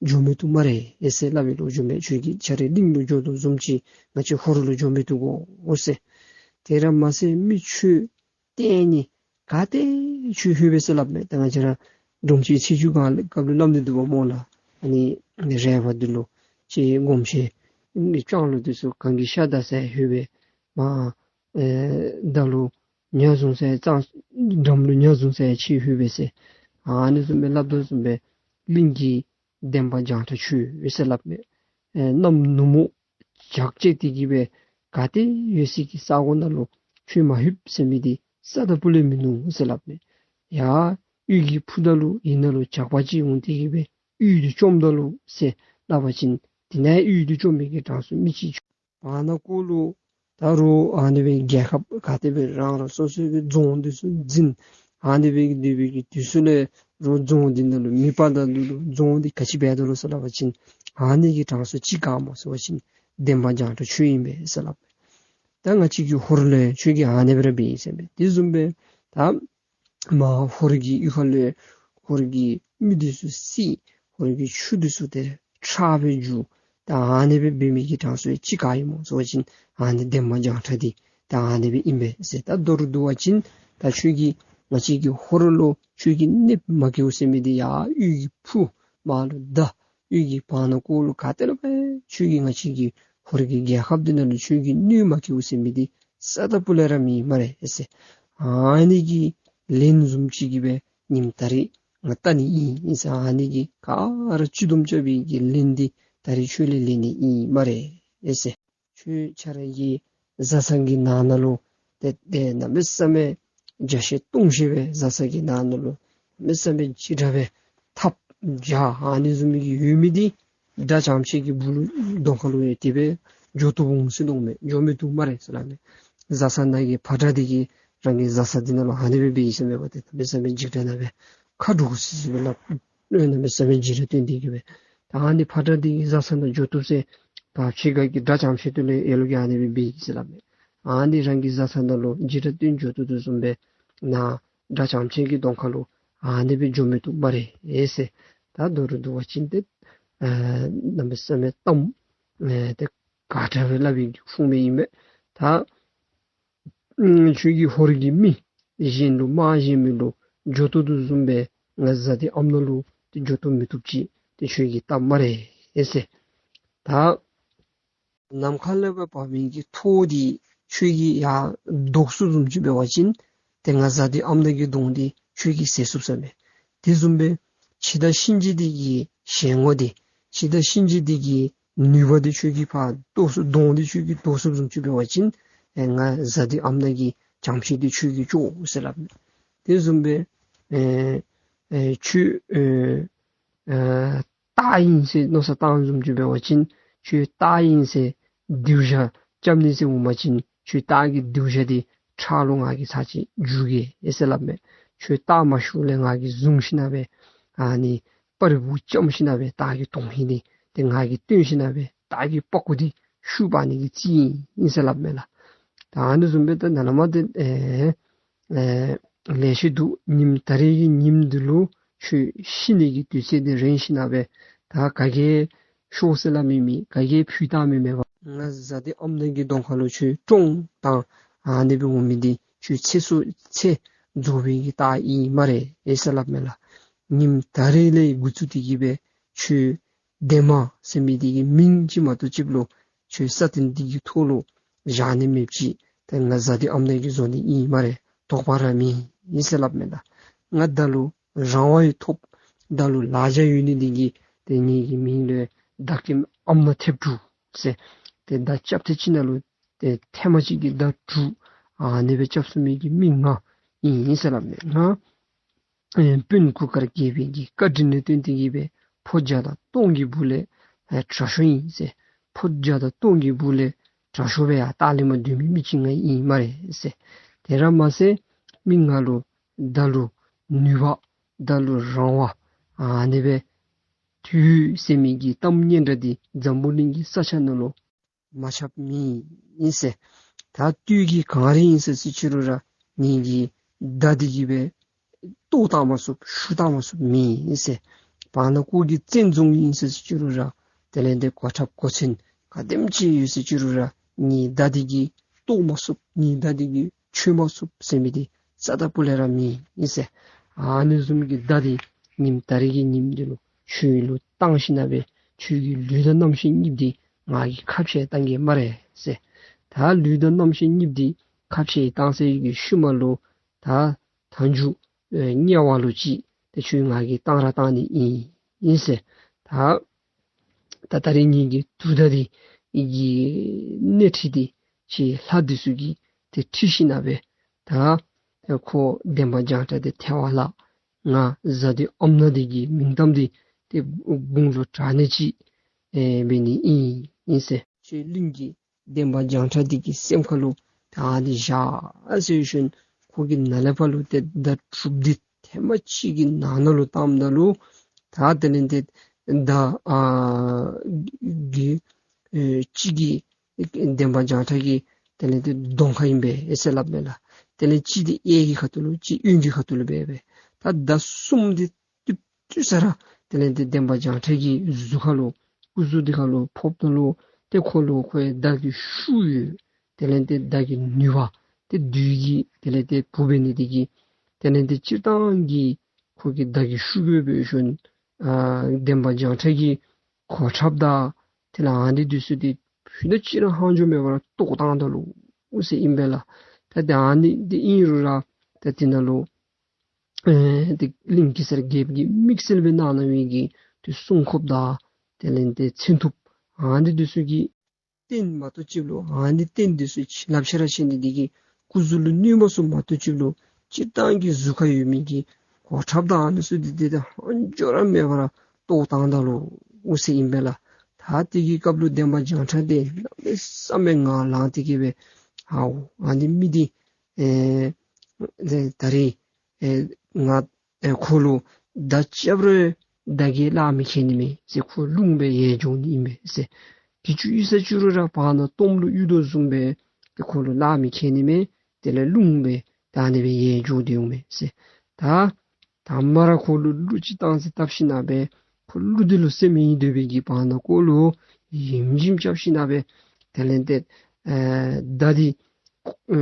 འགྱོ་མི་བཏུབ་སྨ་རེ་ཨེ་ཟེར་སླབ་པའི་ལོ་རྒྱུས་མས། ཁྱོད་ཀྱིས་ཁྱོད་རའི་གླིང་ལུ་འགྱོ་དོ་བཟུམ་ཅིག་ང་བཅས་ཧོར་ལུ་འགྱོ་མི་བཏུབ་གོ་ཟེར། དེ་ར་མ་ཚད་མི་ཁྱོད་ལྟས་ངན་ག་ཏེ་ཁྱོད་ལྷོད་པས་ཟེར་སླབ་མས། ད་ང་བཅས་ར་འབྲོང་ཆེན་ཚེས་བཅུ་གང་སྐབས་ལུ་སླབ་ནི་འདུག་པ་སྨོ་ལགས། ཨ་ནི་རས་པ་འདི་ལུ་ཁྱོད་སྒོམ་ཆེན་སྤྱང་ལུ་འདི་ཚུ་གངས་ཀྱི་ཤ་བདའ་ས་ལྷོད་པས། མར་ཨེ་མདའ་ལུ་ཉ་བཟུང་ས་ཡང་གཙང་འགྲམ་ལུ་ཉ་བཟུང་ས་ཡང་ཁྱོད་ལྷོད་པས་ཟེར། ཨ་ནི་བཟུམ་སྦེ་སླབ་དོ་བཟུམ་སྦེ་གླིང་གི་འདན་མ་བྱང་ཁྲ་ཁྱོད་ཡོད་ཟེར་སླབ་མས། ཨེ་གནམ་ནུབ་མོ་བྱག་བཅད་དེ་གི་སྦེ་ག་ཏེ་ཡོད་སའི་གི་ས་གོ་ནང་ལུ་ཁྱོད་མ་ལྷོདཔ་ཟེར་མི་འདི་རྩ་དང་སྤུ་ལས་མིན་ནུག་ཟེར་སླབ་མས། ཡར་གཡུས་ཀྱི་ཕུ་མདའ་ལུ་ཡར་ནང་ལུ་ཇག་པ་ཅིག་འོང་སྟེ་གི་སྦེ་གཡུས་འདི་བཅོམ་ད་ལོ་ཟེར་སླབ་པ་ཅིན་དེ་ནང་གཡུས་འདི་བཅོམ་མི་གི་གྲངས་སུ་མི་ཅིག་བར་ན་ཀོ་ལུ་ད་རུང་ཨ་ནི་སྦེ་རྒྱལ་ཁབ་ག་དེ་སྦེ་རང་རང་སོ་སོའི་གི་རྫོང་འདི་ཚུ་འཛིན། ཨ་ནི་སྦེ་གི་སྡོད་པའི་གི་དུས་སུ་ལས་རོགས་རྫོང་འདི་ནང་ལུ་མེ་སྤར་ད་ལུ་རྫོང་འདི་ག་ཅི་འབད་དོ་ལོ་ཟེར་སླབ་པ་ཅིན་ཨ་ནི་གི་གྲངས་སུ་ཅིག་ག་སྨོ་ཟེར་བ་ཅིན་འདན་མ་བྱང་ཁྲ་ཁྱོད་ཨིན་པས་ཟེར་སླབ། ད་ང་བཅས་ཀྱི་ཧོར་ལུ་ཁྱོད་ཀྱིས་ཨ་ནི་སྦེ་ར་འབད་ཡི་ཟེར་མས། དེ་བཟུམ་སྦེ་ད་མར་ཧོར་གྱི་གཡུས་ཁ་ལུ་ཧོར་གྱི་མི་འདི་ཚུ་བསད། ཧོར་གྱི་ཆུ་འདི་ཚུ་ཏེ་ཁྲག་སྦེ་རྒྱུ། ད་ཨ་ནི་སྦེ་འབད་མི་གི་གྲངས་སུ་ཅིག་ག་ཨིན་སྨོ་ཟེར་བ་ཅིན་ཨ་ནི་འདན་མ་བྱང་ཁྲ་འདི་ད་ཨ་ནི་སྦེ་ཨིན་པས་ཟེར། ད་མདོར་བསྡུ་བ་ཅིན་ད་ཁྱོད་ཀྱིས་ང་བཅས་ཀྱི་ཧོར་ལུ་ཁྱོད་ཀྱིས་གནོདཔ་མ་བཀལཝ་ཟེར་མི་འདི་ཡར་གཡུས་ཀྱི་ཕུ་མར་ལུ་མདའ་གཡུས་ཀྱི་བར་ན་ཀོ་ལུ་ག་ཏེ་ལུ་སྦེ་ཁྱོད་ཀྱིས་ང་བཅས་ཀྱི་ཧོར་གྱི་རྒྱལ་ཁབ་འདི་ནང་ལུ་ཁྱོད་ཀྱིས་གནོདཔ་མ་བཀལཝ་ཟེར་མི་འདི་རྩ་དང་སྤུ་ལས་ར་མེད་སྨ་རེ་ཨེ་ཟེར། ཨ་ནི་གི་ལན་བཟུམ་ཅིག་གི་སྦེ་ཉིནམ་ད་རིས་ང་བལྟ་ནི་ཨིན་ཨིན་ཟེར། ཨ་ནི་གི་ག་ར་སྤྱི་བསྡོམས་རྐྱབ་པའི་གི་ལན་འདི་ད་རིས་ཁྱོད་ལས་ལེན་ནི་ཨིན་སྨ་རེ་ཨེ་ཟེར། ཁྱོད་ཁྱོད་ར་གི་བཟའ་ཚང་གི་ནང་ན་ལུ་ཏེ་ཏེ་གནམ་མེད་ས་མེད་བརྒྱ་བཤད་སྟོང་བཤད་སྦེ་བཟའ་ཚང་གི་ནང་ན་ལུ་ མི་བསམ་པའི་འཇིགས་སྐྲག་སྦེ་འཐབ་བྱ་ཨ་ནི་བཟུམ་གྱི་ཡོད་མི་འདི་དགྲ་ཇམ་ཆེན་གྱི་སྦུག་ལུ་གདོང་ཁ་ལུ་ཡང་དེ་སྦེ་འགྱོ་བཏུབ་འོང་ཟེར་མནོཝ་མས། འགྱོ་མི་བཏུབ་སྨ་རེ་ཟེར་སླབ་མས། བཟའ་ཚང་ནང་གི་ཕ་དགྲ་འདི་གིས་རང་གི་བཟའ་ཚང་འདི་ནང་ལུ་ཨ་ནི་སྦེ་འབད་ཡི་ཟེར་མས་པ། ཏེ་མི་བསམ་པའི་འཇིགས་སྐྲག་ནང་སྦེ་ཁ་འདྲོག་སི་སི་སྦེ་སླབ། གནམ་མེད་ས་མེད་འཇིགས་སྐྲག་སྟོན་ཏེ་གི་སྦེ། ད་ཨ་ནི་ཕ་དགྲ་འདི་གི་བཟའ་ཚང་ནང་འགྱོ་བཏུབ་ཟེར་ད་ཕྱི་ཁ་གི་དགྲ་ཇམ་ཆེན་འདི་ལུ་ཡང་ལོག་གིས་ཨ་ནི་སྦེ་འབད་ཡི་ཟེར་སླབ་མས། ཨ་ནི་རང་གི་བཟའ་ཚང་ནང་ལུ་འཇིགས་སྐྲག་སྟོན་འགྱོ་བཏུབ་དོ་བཟུམ་སྦེ་ནཱ་དགྲ་ཇམ་ཆེན་གྱི་གདོང་ཁ་ལུ་ཨ་ནི་སྦེ་འགྱོ་མི་བཏུབ་སྨ་རེ་ཟེར། ད་མདོར་བསྡུ་བ་ཅིན་ཏེ་ཨ་གནམ་མེད་ས་མེད་གཏམ་ཨེ་ཏེ་ག་དྲག་སྦེ་སླབ་པའི་གི་ཁུངས་མེད་ཨིན་མས། ད་ཨུམ་ཁྱོད་ཀྱིས་ཧོར་གྱི་མི་གཞན་ལུ་དམག་གཞན་མི་ལུ་འགྱོ་བཏུབ་དོ་བཟུམ་སྦེ་ང་བཟའ་འདི་ཨམ་ནག་ལུ་ཏེ་འགྱོ་བཏུབ་མི་བཏུབ་ཅིག་ཏེ་ཁྱོད་ཀྱིས་བལྟ་སྨ་རེ་ཟེར། ད་ནམ་མཁའ་ལས་ཕར་འབབ་མི་གི་ཐོག་འདི་ཁྱོད་ཀྱིས་ཡར་བཟློག་ཚུགསཔ་བཟུམ་ཅིག་འབད་བ་ཅིན་ཏེ་ང་བཟའ་འདི་ཨམ་ནག་གི་གདོང་འདི་ཁྱོད་ཀྱིས་ཟད་ཚུགས་ཟེར་མས། དེ་བཟུམ་སྦེ་འཆི་བདག་གཤིན་རྗེ་འདི་གི་ཞལ་ངོ་འདི་འཆི་བདག་གཤིན་རྗེ་འདི་གི་ནུས་པ་འདི་ཁྱོད་ཀྱིས་ཕར་བཟློག་ཚུགས་གདོང་འདི་ཁྱོད་ཀྱིས་བཟློག་ཚུགསཔ་བཟུམ་ཅིག་འབད་བ་ཅིན་ཨེ་ང་བཟའ་འདི་ཨམ་ནག་གི་ཇམ་ཤིང་འདི་ཁྱོད་ཀྱིས་བཅོ་ཟེར་སླབ་མས། དེ་བཟུམ་སྦེ་ཨེ་ཨེ་ཁྱོད་ཨེ་ཨེ་སྟག་ཨིན་ཟེར་མནོ་བསམ་བཏང་བཟུམ་ཅིག་འབད་བ་ཅིན་ཁྱོད་སྟག་ཨིན་ཟེར་སྡེར་ཆ་རྐྱབ་ནི་ཟེར་འོང་པ་ཅིན་ཁྱོད་སྟག་གི་སྡེར་ཆ་འདི་ཁྲག་ལུ་ང་གིས་ཚར་གཅིག་འཇུ་གེ་ཨེ་ཟེར་སླབ་མས། ཁྱོད་སྟག་མ་ཤོར་ལས་ང་གིས་བཟུང་ཞིན་ན་སྦེ་ཨ་ནི་སྤར་བུ་བཅམ་ཞིན་ན་སྦེ་སྟག་གི་དོན་ཧིང་འདི་ཏེ་ང་གིས་སྟོན་ཞིན་ན་སྦེ་སྟག་གི་པགས་ཀོ་འདི་ཤུབ་འབག་ནི་གི་རྩིས་ཨིན་ཟེར་སླབ་མས་ལགས། ད་ཨ་ནི་བཟུམ་སྦེ་ད་ནཱ་ལས་མར་ཏེ་ཨེ་ཨེ་ལེ་ཤ་འདུག། ཉིནམ་ད་རིས་ཀྱི་ཉིནམ་འདི་ལུ་ཁྱོད་ཤི་ནི་གི་དུས་ཚོད་འདི་རན་ཞིན་ན་སྦེ་ད་ག་གིས་ཤོག་ཟེར་སླབ་མི་མེད། ག་གིས་ཕུད་བཏང་མི་མེད་པ། ང་བཟའ་འདི་ཨམ་ནག་གི་གདོང་ཁ་ལུ་ཁྱོད་བཀྲོངས་བཏང་ཨ་ནི་སྦེ་འོང་མི་འདི་ཁྱོད་ཚེ་སྲོག་ཚེ་རྫོགས་པའི་གི་རྟགས་ཨིན་སྨ་རེ་ཨེ་ཟེར་སླབ་མས་ལགས། ཉིནམ་ད་རིས་ལས་འགོ་བཙུགས་ཏེ་གི་སྦེ་ཁྱོད་འདན་མ་ཟེར་མི་འདི་གི་མིང་ཅིག་མ་གཏོགས་ཅིག་ལུ་ཁྱོད་ས་སྟེང་འདི་གི་ཐོག་ལུ་བཞག་ནི་མེདཔ་ཅིག་ཏེ་ང་བཟའ་འདི་ཨམ་ནག་གིས་བཟོ་ནི་ཨིན་སྨ་རེ། དོགས་པ་ར་མེད་ཨིན་ཟེར་སླབ་མས་ལགས། ང་བདག་ལུ་རང་དབང་ཡང་ཐོབ། བདག་ལུ་ལག་ཆ་ཡོད་ནི་འདི་གིས་ཏེ་ངེ་གི་མིང་ལུ་མདའ་ཁྱིམ་ཨམ་ནག་ཐེབས་དྲུག་ཟེར། ཏེ་མདའ་རྐྱབ་ཐེངས་གཅིག་ནང་ལུ་ཏེ་ཐེངས་མ་གཅིག་གིས་མདའ་དྲུག་ཨ་ནི་སྦེ་རྐྱབ་ཚུགས་མི་གི་མི་ང་ཨིན་ཟེར་སླབ་མས། ང་ཨེ་དཔོན་གུར་དཀར་རྒྱལ་པོའི་གི་བཀའ་དྲིན་ལས་བརྟེན་ཏེ་གི་སྦེ་ཕོ་བརྒྱ་དང་སྟོང་གི་སྦུག་ལས་ཨེ་དྲག་ཤོས་ཨིན་ཟེར། ཕོ་བརྒྱ་དང་སྟོང་གི་སྦུག་ལས་དྲག་ཤོས་སྦེ་ཡར་ལྟག་ལས་མར་སྡོད་མི་མི་ཅིག་ང་ཨིན་སྨ་རེ་ཟེར། དེ་ར་མ་ཟད་མི་ང་ལུ་བདག་ལུ་ནུས་པ་བདག་ལུ་རང་དབང་ཨ་ནི་སྦེ་ཐོབ་ཟེར་མི་གི་གཏམ་སྙན་གྲགས་འདི་འཛམ་བུ་གླིང་གི་ས་ཆ་ནང་ལུ་མ་ཁྱབ་མི་ཨིན་ཟེར། ད་དུས་ཀྱིས་གང་རིང་ཨིན་ཟེར་ཅི་རུང་ར་ངེ་གི་མདའ་འདི་གིས་སྦེ་བཏོག་བཏང་མ་ཚུགསཔ་བཤུ་བཏང་མ་ཚུགསཔ་མི་ཨིན་ཟེར། བར་ན་ཁོ་གི་བཙན་རྫོང་ཨིན་ཟེར་ཅི་རུང་ར་དེ་ལས་ཏེ་གོ་ཁྲབ་གོ་མཚོན་ག་དེམ་ཅིག་ཡོད་ཟེར་ཅི་རུང་ར་ངེའི་མདའ་འདི་གིས་བཏོག་མ་ཚུགསཔ་ངེའི་མདའ་འདི་གིས་ཆོད་མ་ཚུགསཔ་ཟེར་མི་འདི་རྩ་དང་སྤུ་ལས་ར་མེད་ཨིན་ཟེར། ཨ་ནི་བཟུམ་གྱི་མདའ་འདི་ཉིནམ་ད་རིས་ཀྱི་ཉིནམ་འདི་ལུ་ཁྱོད་ལུ་བཏང་ཞིན་ན་སྦེ་ཁྱོད་ཀྱི་ལུས་དང་རྣམ་ཤེས་གཉིས་འདི་ང་གིས་ཁ་བཤད་བཏང་གེ་སྨ་རེ་ཟེར། ད་ལུས་དང་རྣམ་ཤེས་གཉིས་འདི་ཁ་བཤད་བཏང་ཚར་བའི་གི་ཤུལ་མ་ལུ་ད་མཐའ་མཇུག་ཨེ་དམྱལ་བ་ལུ་ཅིག་ཏེ་ཁྱོད་ང་གིས་བཏང་ར་བཏང་ནི་ཨིན་ཨིན་ཟེར། ད་ད་ད་རིས་ངེ་གི་དུས་ད་འདི་གི་སྣེ་ཁྲིད་འདི་ཁྱེད་ལྷ་འདི་ཚུ་གིས་ཏེ་ཁྲིད་ཞིན་ན་སྦེ་ད་ཁོ་འདན་མ་བྱང་ཁྲ་འདི་ཐལ་བ་བརླག། ང་བཟའ་འདི་ཨམ་ནག་འདི་གི་མིང་གཏམ་འདི་ཏེ་དགུང་ལོ་དྲག་ནི་ཅིག་ཨེ་འབད་ནི་ཨིན་ཨིན་ཟེར། ཁྱེད་གླིང་གི་འདན་མ་བྱང་ཁྲ་འདི་གི་སེམས་ཁ་ལུ་ད་འདི་བཞག་ཟེར་ཞིནམ་ཁོ་གིས་ནཱ་ལས་ཕར་ལུ་ཏེ་མདའ་དྲུག་འདི་ཐེངས་མ་གཅིག་གི་ནང་ན་ལུ་བཏངམ་ད་ལུ་ད་དེ་ལས་ཏེ་མདའ་ཨ་གི་ཨེ་གཅིག་གིས་འདན་མ་བྱང་ཁྲ་གི་དེ་ལས་ཏེ་གདོང་ཁར་ཨིན་པས་ཨེ་ཟེར་སླབ་མས་ལགས། དེ་ལས་གཅིག་འདི་གཡས་ཀྱི་ཁ་ཐུག་ལུ་གཅིག་གཡོན་གྱི་ཁ་ཐུག་ལུ་འབད་འབད། ད་མདའ་གསུམ་འདི་བཏུབ་བཏུབ་ས་ར་དེ་ལས་ཏེ་འདན་མ་བྱང་ཁྲ་གི་གཟུགས་ཁ་ལུ་སྐུ་གཟུགས་འདི་ཁ་ལུ་ཕོགཔ་ད་ལུ་ཏེ་ཁོ་ལུ་ཁོའི་མདའ་གི་ཤུགས་ཡོད། དེ་ལས་ཏེ་མདའ་གི་ནུས་པ་ཏེ་བདུད་ཀྱི་དེ་ལས་ཏེ་བུ་འབད་ནི་འདི་གིས་དེ་ལས་ཏེ་སྤྱིར་བཏང་གི་ཁོ་གི་མདའ་གི་ཤུགས་ཀྱིས་འབད་ཞིནམ་ཨ་འདན་མ་བྱང་ཁྲ་གི་གོ་ཁྲབ་དང་དེ་ལས་ཨ་ནི་འདི་ཚུ་འདི་ཕུད་ན་གཅིག་ར་ལྷག་འགྱོ་མེད་པར་བཏོག་བཏང་ད་ལོ་ཟེར་ཨིན་པས་ལགས། ད་ཏེ་ཨ་ནི་འདི་ཨིན་རུང་ར་ད་དེ་ནང་ལུ་ཨེ་ཏེ་གླིང་གེ་སར་རྒྱལཔོ་གིས་དམིགས་བསལ་སྦེ་གནང་གནང་བའི་གི་ཏེ་སྲུང་འཁོརཔ་དང་དེ་ལས་ཏེ་མཚོན་ཐུབ་ཨ་ནི་འདི་ཚུ་གི་རྟེན་མ་གཏོགས་ཅིག་ལུ་ཨ་ནི་རྟེན་འདི་ཚུ་ཕྱི་ལགཔ་ཕྱི་ར་ཕྱེ་ནི་འདི་གིས་སྐུ་གཟུགས་ལུ་གནོད་མ་ཚུགསཔ་མ་གཏོགས་ཅིག་ལུ་སྤྱིར་བཏང་གི་གཟུགས་ཁར་ཡོད་མི་གི་ གོ་ཁྲབ་དང་ཨ་ནི་ཚུ་འདི་ཏེ་ད་ཧང་འགྱོ་ར་མེད་པར་བཏོག་བཏང་ད་ལོ་འོ་ཟེར་ཨིན་པས་ལགས། ད་དེ་གི་སྐབས་ལུ་འདན་མ་བྱང་ཁྲ་དེ་གནམ་མེད་ས་མེད་ངར་ལངས་ཏེ་གི་སྦེ་ཧའོ་ཨ་ནི་མི་འདི་ཨེ་ད་རེས་ཨེ་ང་ཨེ་ཁོ་ལུ་མདའ་རྐྱབ་རུང་མདའ་གིས་གླགས་མི་ཁེལ་ནི་མས་ཟེར། ཁོ་རླུང་སྦེ་ཡལ་འགྱོ་ནི་ཨིན་པས་ཟེར། གྱི་ཅུང་ཡུད་ས་ཅིག་རུང་ར་བར་ན་གཏོརམ་ལུ་གཡུག་དོ་བཟུམ་སྦེ་ཏེ་ཁོ་ལུ་གླགས་མི་ཁེལ་ནི་མས། དེ་ལས་རླུང་སྦེ་ད་ཨ་ནི་སྦེ་ཡལ་འགྱོ་སྟེ་འོང་མས་ཟེར། ད་དང་པ་ར་ཁོ་ལུ་གླུ་ཅིག་བཏང་ཟེར་བཏབ་ཞིནམ་སྦེ་ཁོ་གླུ་འདི་ལུ་སེམས་མི་སྡོད་པའི་གི་བར་ན་ཁོ་ལུ་ཡིམ་ཡིམ་རྐྱབ་ཞིནམ་སྦེ་དེ་ལས་ཏེ་ཨེ་མདའ་འདི་ཨེ་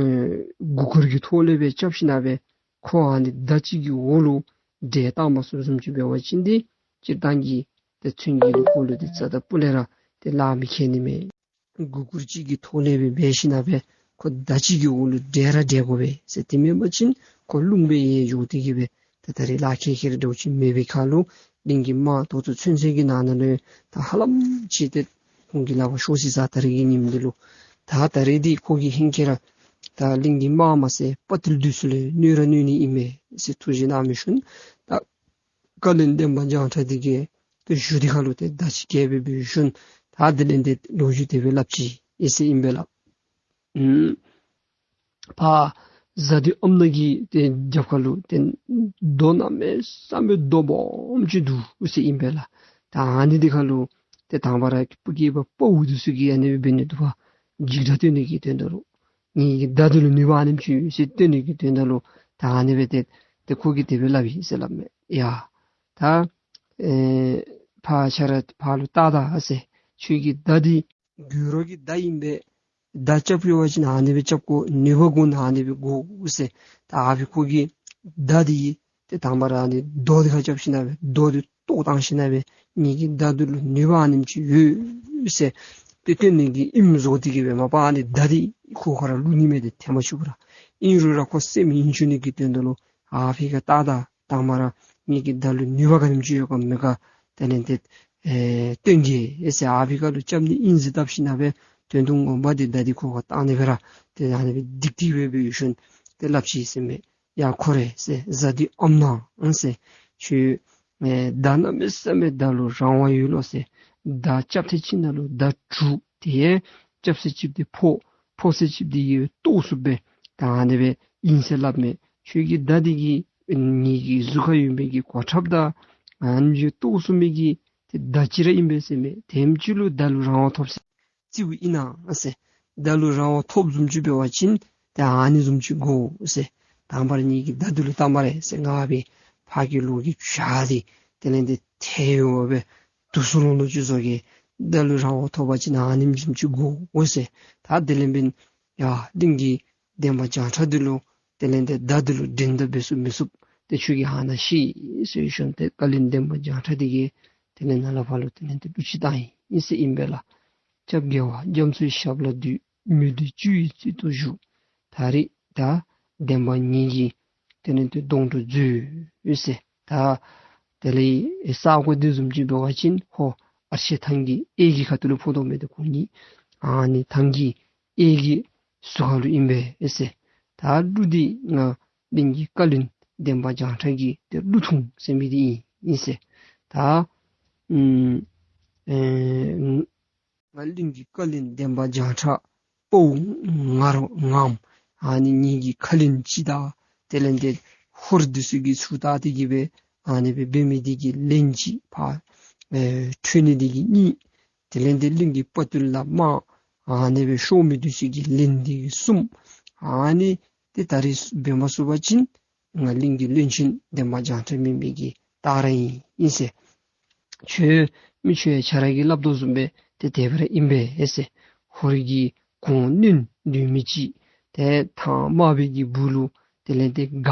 མགུ་སྐོར་གྱི་ཐོག་ལས་སྦེ་རྐྱབ་ཞིནམ་སྦེ་ཁོ་ཨ་ནི་མདའ་གཅིག་གི་འོག་ལུ་འདྲེད་བཏང་མ་ཚུགསཔ་བཟུམ་ཅིག་འབད་བ་ཅིན་ཏེ་སྤྱིར་བཏང་གི་ཏེ་མཚོན་གྱི་ལུ་ཁོ་ལུ་ཏེ་རྩ་དང་སྤུ་ལས་ར་ཏེ་གླགས་མི་ཁེལ་ནི་མས། མགུ་སྐོར་གཅིག་གི་ཐོག་ལས་སྦེ་འབད་ཞིནམ་སྦེ་ཁོ་མདའ་གཅིག་གི་འོག་ལུ་འདྲེད་ར་འདྲེད་དགོ་པས་ཟེར། དེ་མེན་པ་ཅིན་ཁོ་རླུང་སྦེ་ཡལ་འགྱོ་སྟེ་གི་སྦེ་ད་ད་རེས་གླགས་ཁེལ་ཁེལ་ར་འདྲཝ་ཅིག་མེད་པའི་ཁར་ལུ་གླིང་གི་དམག་ད་ལྟོ་ཚུན་ཚོད་ཀྱི་ནང་ན་ལུ་ད་ཧ་ལམ་ཅིག་ཏེ་ཁོང་གི་ལག་པར་ཤོར་སོ་ཡི་ཟེར། ད་རེས་ཀྱི་ཉིནམ་འདི་ལུ་ད་ད་རེས་འདི་ཁོ་གིས་ཧེང་སྐལ་ར་ད་གླིང་གི་དམག་མ་ཚད་དཔའ་ཐུལ་འདི་ཚུ་ལུ་གནོད་ར་གནོད་ནི་ཨིན་མས་ཟེར་ཐུགས་བཞེད་གནང་མི་ཤུལ་ད་བཀའ་བློན་འདན་མ་བྱང་ཁྲ་འདི་གིས་ཏེ་གཞུ་འདི་ཁར་ལུ་ཏེ་མདའ་ཅིག་བཀལ་སྦེ་འབད་ཞིནམ་ད་དེ་ལས་ཏེ་ལོ་རྒྱུས་དེ་སྦེ་སླབ་ཅི་ཨིན་ཟེར་ཨིན་པས་ལགས། ཨུམ་ཕར་གཟའ་བདུད་ཨམ་ནག་གི་ཏེ་རྒྱབ་ཁར་ལུ་ཏེ་རྡོ་གནམ་མེད་ས་མེད་རྡོ་སྦོམ་ཅིག་འདུག་ཟེར་ཨིན་པས་ལགས། ད་ཨ་ནི་འདི་ཁར་ལུ་ཏེ་དང་པ་ར་སྤུ་གི་པ་དཔའ་བོ་འདི་ཚུ་གིས་ཨ་ནི་སྦེ་འབད་ནི་འདུག་པ། འཇིགས་སྐྲག་སྟོན་ནི་གི་དོན་དག་ལུ་ངེ་གི་མདའ་འདི་ལུ་ནུས་པ་ཨ་ནེམ་ཅིག་ཡོད་ཟེར་སྟོན་ནི་གི་དོན་དག་ལུ་ད་ཨ་ནི་སྦེ་ཏེ་ཏེ་ཁོ་གིས་དེ་སྦེ་སླབ་ཡི་ཟེར་སླབ་མས། ཡ་ད་ཨེ་ཕར་ཆ་ར་ཕར་ལུ་བལྟ་ད་ཟེར། ཁྱོད་ཀྱི་མདའ་འདི་རྒྱུ་རོགས་ཀྱི་མདའ་ཨིན་པས། མདའ་རྐྱབ་ཡོད་པ་ཅིན་ཨ་ནི་སྦེ་རྐྱབ་དགོ། ནུས་པ་གུ་ཨ་ནི་སྦེ་དགོ་ཟེར། ད་ཨ་ཕི་ཁོ་གི་མདའ་འདི་ཏེ་དང་པ་ར་ཨ་ནི་རྡོ་འདི་ཁར་རྐྱབ་ཞིནམ་སྦེ་རྡོ་འདི་བཏོག་བཏང་ཞིནམ་སྦེ་ངེ་གི་མདའ་འདི་ལུ་ནུས་པ་ཨ་ནེམ་ཅིག་ཡོད་ཟེར་ཏེ་སྟོན་ནི་གི་ཨིནམ་བཟོ་སྟེ་གི་སྦེ་མ་པ་ཨ་ནི་མདའ་འདི་ཁོ་ཁར་ར་བླུག་ནི་མས། ཏེ་ཐལ་མ་ཆུང་པ་ར་ཨིན་རུང་ར་ཁོ་སེམས་ཡིད་ཆེས་ནི་གི་དོན་དག་ལུ་ཨ་ཕི་ཁར་བལྟ་ད། དང་པ་ར་ངེ་གི་མདའ་ལུ་ནུས་པ་ག་དེམ་ཅིག་ཡོད་ག་མེད་ག་དེ་ལས་ཏེ་ཨེ་སྟོན་གེ་ཟེར། ཨ་ཕི་ཁར་ལུ་རྐྱབ་ནི་ཨིན་ཟེར་བཏབ་ཞིནམ་སྦེ་དོན་དུ་ངོ་མ་འདི་མདའ་འདི་ཁོ་ཁར་བཏང་ནི་སྦེ་ར་ཏེ་ཨ་ནི་སྦེ་སྡིག་སྡིག་སྦེ་འབད་ཡོད་ཞིནམ་ཏེ་སླབ་ཅི་ཟེར་མས། ཡ་ཁོ་རེ་ཟེར། གཟའ་བདུད་ཨམ་ནག་ཟེར། ཁྱོད་ཨེ་མདའ་གནམ་མེད་ས་མེད་མདའ་ལུ་རང་དབང་ཡོད་ལོ་ཟེར། མདའ་རྐྱབ་ཐེངས་གཅིག་ནང་ལུ་མདའ་དྲུག་དེ་ཡང་རྐྱབ་ཚད་གཅིག་འདི་ཕོག། ཕོག་ཚད་གཅིག་འདི་གིས་བཏོག་ཚུགས་པས། ད་ཨ་ནི་སྦེ་ཨིན་ཟེར་སླབ་མས། ཁྱོད་ཀྱི་མདའ་འདི་གིས་ངེ་གི་གཟུགས་ཁར་ཡོད་མི་གི་གོ་ཁྲབ་དང་ཨ་ནི་ཚུ་བཏོག་ཚུགས་མི་གི་ཏེ་མདའ་ཅིག་ར་ཨིན་པས་ཟེར་མས། དེམ་ཅིག་ལུ་མདའ་ལུ་རང་དབང་ཐོབ་ཟེར་རྩིཝ་ཨིན་ན་ཟེར། མདའ་ལུ་རང་དབང་ཐོབ་བཟུམ་ཅིག་འབད་བ་ཅིན་ཏེ་ཨ་ནི་བཟུམ་ཅིག་དགོ་ཟེར། དང་པ་ར་ངེ་གི་མདའ་འདི་ལུ་བལྟ་སྨ་རེ་ཟེར། ང་སྦེ་ཕར་གྱི་ལོགས་ཀྱི་བྱག་འདི་དེ་ལས་ཏེ་ཐལ་བ་སྦེ་དུག་སོ་ལོང་ལོང་ཅིག་བཟོ་གེ། མདའ་ལུ་རང་དབང་ཐོབ་པ་ཅིན་ཨ་ནེམ་བཟུམ་ཅིག་དགོ་ཟེར། ད་དེ་ལས་འབདན་ཡ་གླིང་གི་འདན་མ་བྱང་ཁྲ་འདི་ལུ་དེ་ལས་ཏེ་མདའ་འདི་ལུ་འགྲན་ཟླ་འབད་ཚུགས་མི་ཚུགས་ཏེ་ཁྱོད་ཀྱིས་ཧ་ན་ཤེས་ཟེར་ཞིནམ་ཏེ་བཀའ་བློན་འདན་མ་བྱང་ཁྲ་འདི་གིས་དེ་ལས་ནཱ་ལས་ཕར་ལུ་དེ་ལས་ཏེ་གླུ་ཅིག་བཏང་ཡི་ཟེར་ཨིན་པས་ལགས། སྐྱབས་རྒྱལ་བ་རྒྱ་མཚོའི་ཞབས་ལ་འདུད། མི་འདོད་བཅུད་ཡི་རྩིས་ཐོ་བཞུ། ད་རེས་ད་འདན་མ་ངེ་གི་དེ་ལས་ཏེ་སྡོང་གྲོགས་མཛོད་ཟེར། ད་དེ་ལས་ས་གོ་འདི་བཟུམ་ཅིག་འབད་བ་ཅིན་ཧོ་ཨར་ཤེ་ཐང་གི་གཡས་ཀྱི་ཁ་ཐུག་ལུ་ཕོག་དོ་མས། ཏེ་ཁོང་གཉིས་ཨ་ནི་ཐང་གི་གཡས་ཀྱི་ཟུར་ཁ་ལུ་ཨིན་པས་ཟེར། ད་གླུ་འདི་ང་གླིང་གི་བཀའ་བློན་འདན་མ་བྱང་ཁྲ་གི་ཏེ་གླུ་ཐུང་ཟེར་མི་འདི་ཨིན་ཨིན་ཟེར། ད་ཨུམ་ཨེ་ང་གླིང་གི་བཀའ་བློན་འདན་མ་བྱང་ཁྲ་དཔའ་བོ་ང་རོ་ངམ་ཨ་ནི་ངེ་གི་ཁ་ལན་ཅིག་དང་དེ་ལས་ཏེ་ཧོར་འདི་ཚུ་གིས་ཚུར་བལྟ་སྟེ་གི་སྦེ་ཨ་ནི་སྦེ་འབད་མི་འདི་གིས་ལན་ཅིག་ཕར་ཨེ་འཕྲོག་ནི་འདི་གིས་གཉིས། དེ་ལས་ཏེ་གླིང་གི་དཔའ་བརྟུལ་དང་དམག་ཨ་ནི་སྦེ་ཤོར་མི་འདི་ཚུ་གིས་ལན་འདི་གིས་གསུམ། ཨ་ནི་ཏེ་ད་རེས་འབད་མ་ཚུགས་པ་ཅིན་ང་གླིང་གི་བློན་ཆེན་འདན་མ་བྱང་ཁྲ་མེན་པའི་གི་རྟགས་ར་ཨིན་ཨིན་ཟེར། ཁྱོད་མི་ཁྱོད་ཁྱོད་ར་གིས་སླབ་དོ་བཟུམ་སྦེ་ཏེ་དེ་སྦེ་ར་ཨིན་པས་ཨེ་ཟེར། ཧོར་གྱི་གོང་གནོན་སྡོད་མི་ཅིག་ཏེ་ཐང་དམར་པོའི་གི་སྦུག་ལུ་དེ་ལས་ཏེ་ག་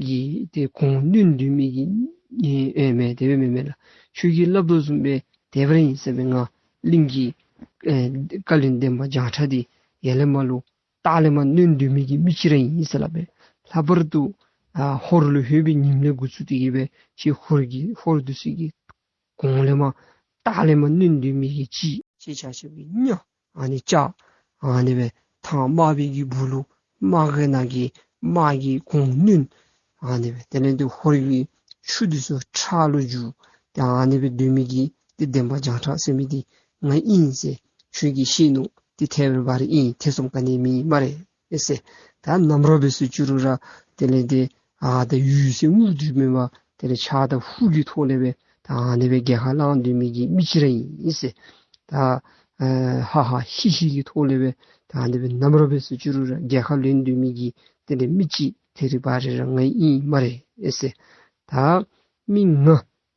གི་ཏེ་གོང་གནོན་སྡོད་མི་གི་ཨེ་མས། དེ་སྦེ་མེན་མས་ལགས། ཁྱོད་ཀྱིས་སླབ་དོ་བཟུམ་སྦེ་དེ་སྦེ་ར་ཨིན་ཟེར་སྦེ་ང་གླིང་གི་ཨེ་བཀའ་བློན་འདན་མ་བྱང་ཁྲ་འདི་ཡར་ལས་མར་ལུ་ལྟག་ལས་མར་གནོན་སྡོད་མི་གི་མི་ཅིག་ར་ཨིན་ཟེར་སླབ་པས། ལྷག་པར་དུ་ཨ་ཧོར་ལུ་ལྷོད་པའི་ཉིནམ་ལས་འགོ་བཙུགས་ཏེ་གི་སྦེ་ཁྱོད་ཧོར་གྱི་ཧོར་འདི་ཚུ་གི་གོང་ལས་མར་ལྟག་ལས་མར་གནོན་སྡོད་མི་གི་ཅིག་ཁྱེད་ཆ་ཁྱབ་ཀྱི་ཉ་ཨ་ནི་ལྕགས་ཨ་ནི་སྦེ་ཐང་དམར་པོའི་གི་སྦུག་ལུ་དམག་གི་ནང་གི་དམག་གི་གོང་གནོན་ ཨ་ནི་སྦེ་དེ་ལས་ཏེ་ཧོར་གྱི་ཆུ་འདི་ཚུ་ཁྲག་ལུ་འགྱུར། ཏེ་ཨ་ནི་སྦེ་སྡོད་མི་གི་ཏེ་འདན་མ་བྱང་ཁྲ་ཟེར་མི་འདི་ང་ཨིན་ཟེར་ཁྱོད་ཀྱིས་ཤེས་ནུག། ཏེ་ཐད་རི་བ་རི་ཨིན། ཐེ་ཚོམ་ག་ནི་མེད་སྨ་རེ་ཟེར། ད་ནམ་ར་འབད་ཟེར་ཅི་རུང་ར་དེ་ལས་ཏེ་ཨ་ད་ཡུད་ཙམ་སྔོན་དུས་མེན་པར་དེ་ལས་ཕྱག་དང་ཧུབ་ཀྱི་ཐོག་ལས་སྦེ་ད་ཨ་ནི་སྦེ་རྒྱལ་ཁ་ལེན་སྡོད་མི་གི་མི་ཅིག་ར་ཨིན་ཟེར། ད་ཨ་ཧ་ཧ་ཧི་ཧི་གི་ཐོག་ལས་སྦེ་ད་ཨ་ནི་སྦེ་ནམ་ར་འབད་ཟེར་ཅི་རུང་ར་རྒྱལ་ཁ་ལེན་སྡོད་མི་གི་དེ་ལས་མི་ཅིག་ཐད་རི་བ་རི་ར་ང་ཨིན་སྨ་རེ་ཟེར། ད་མི་ང་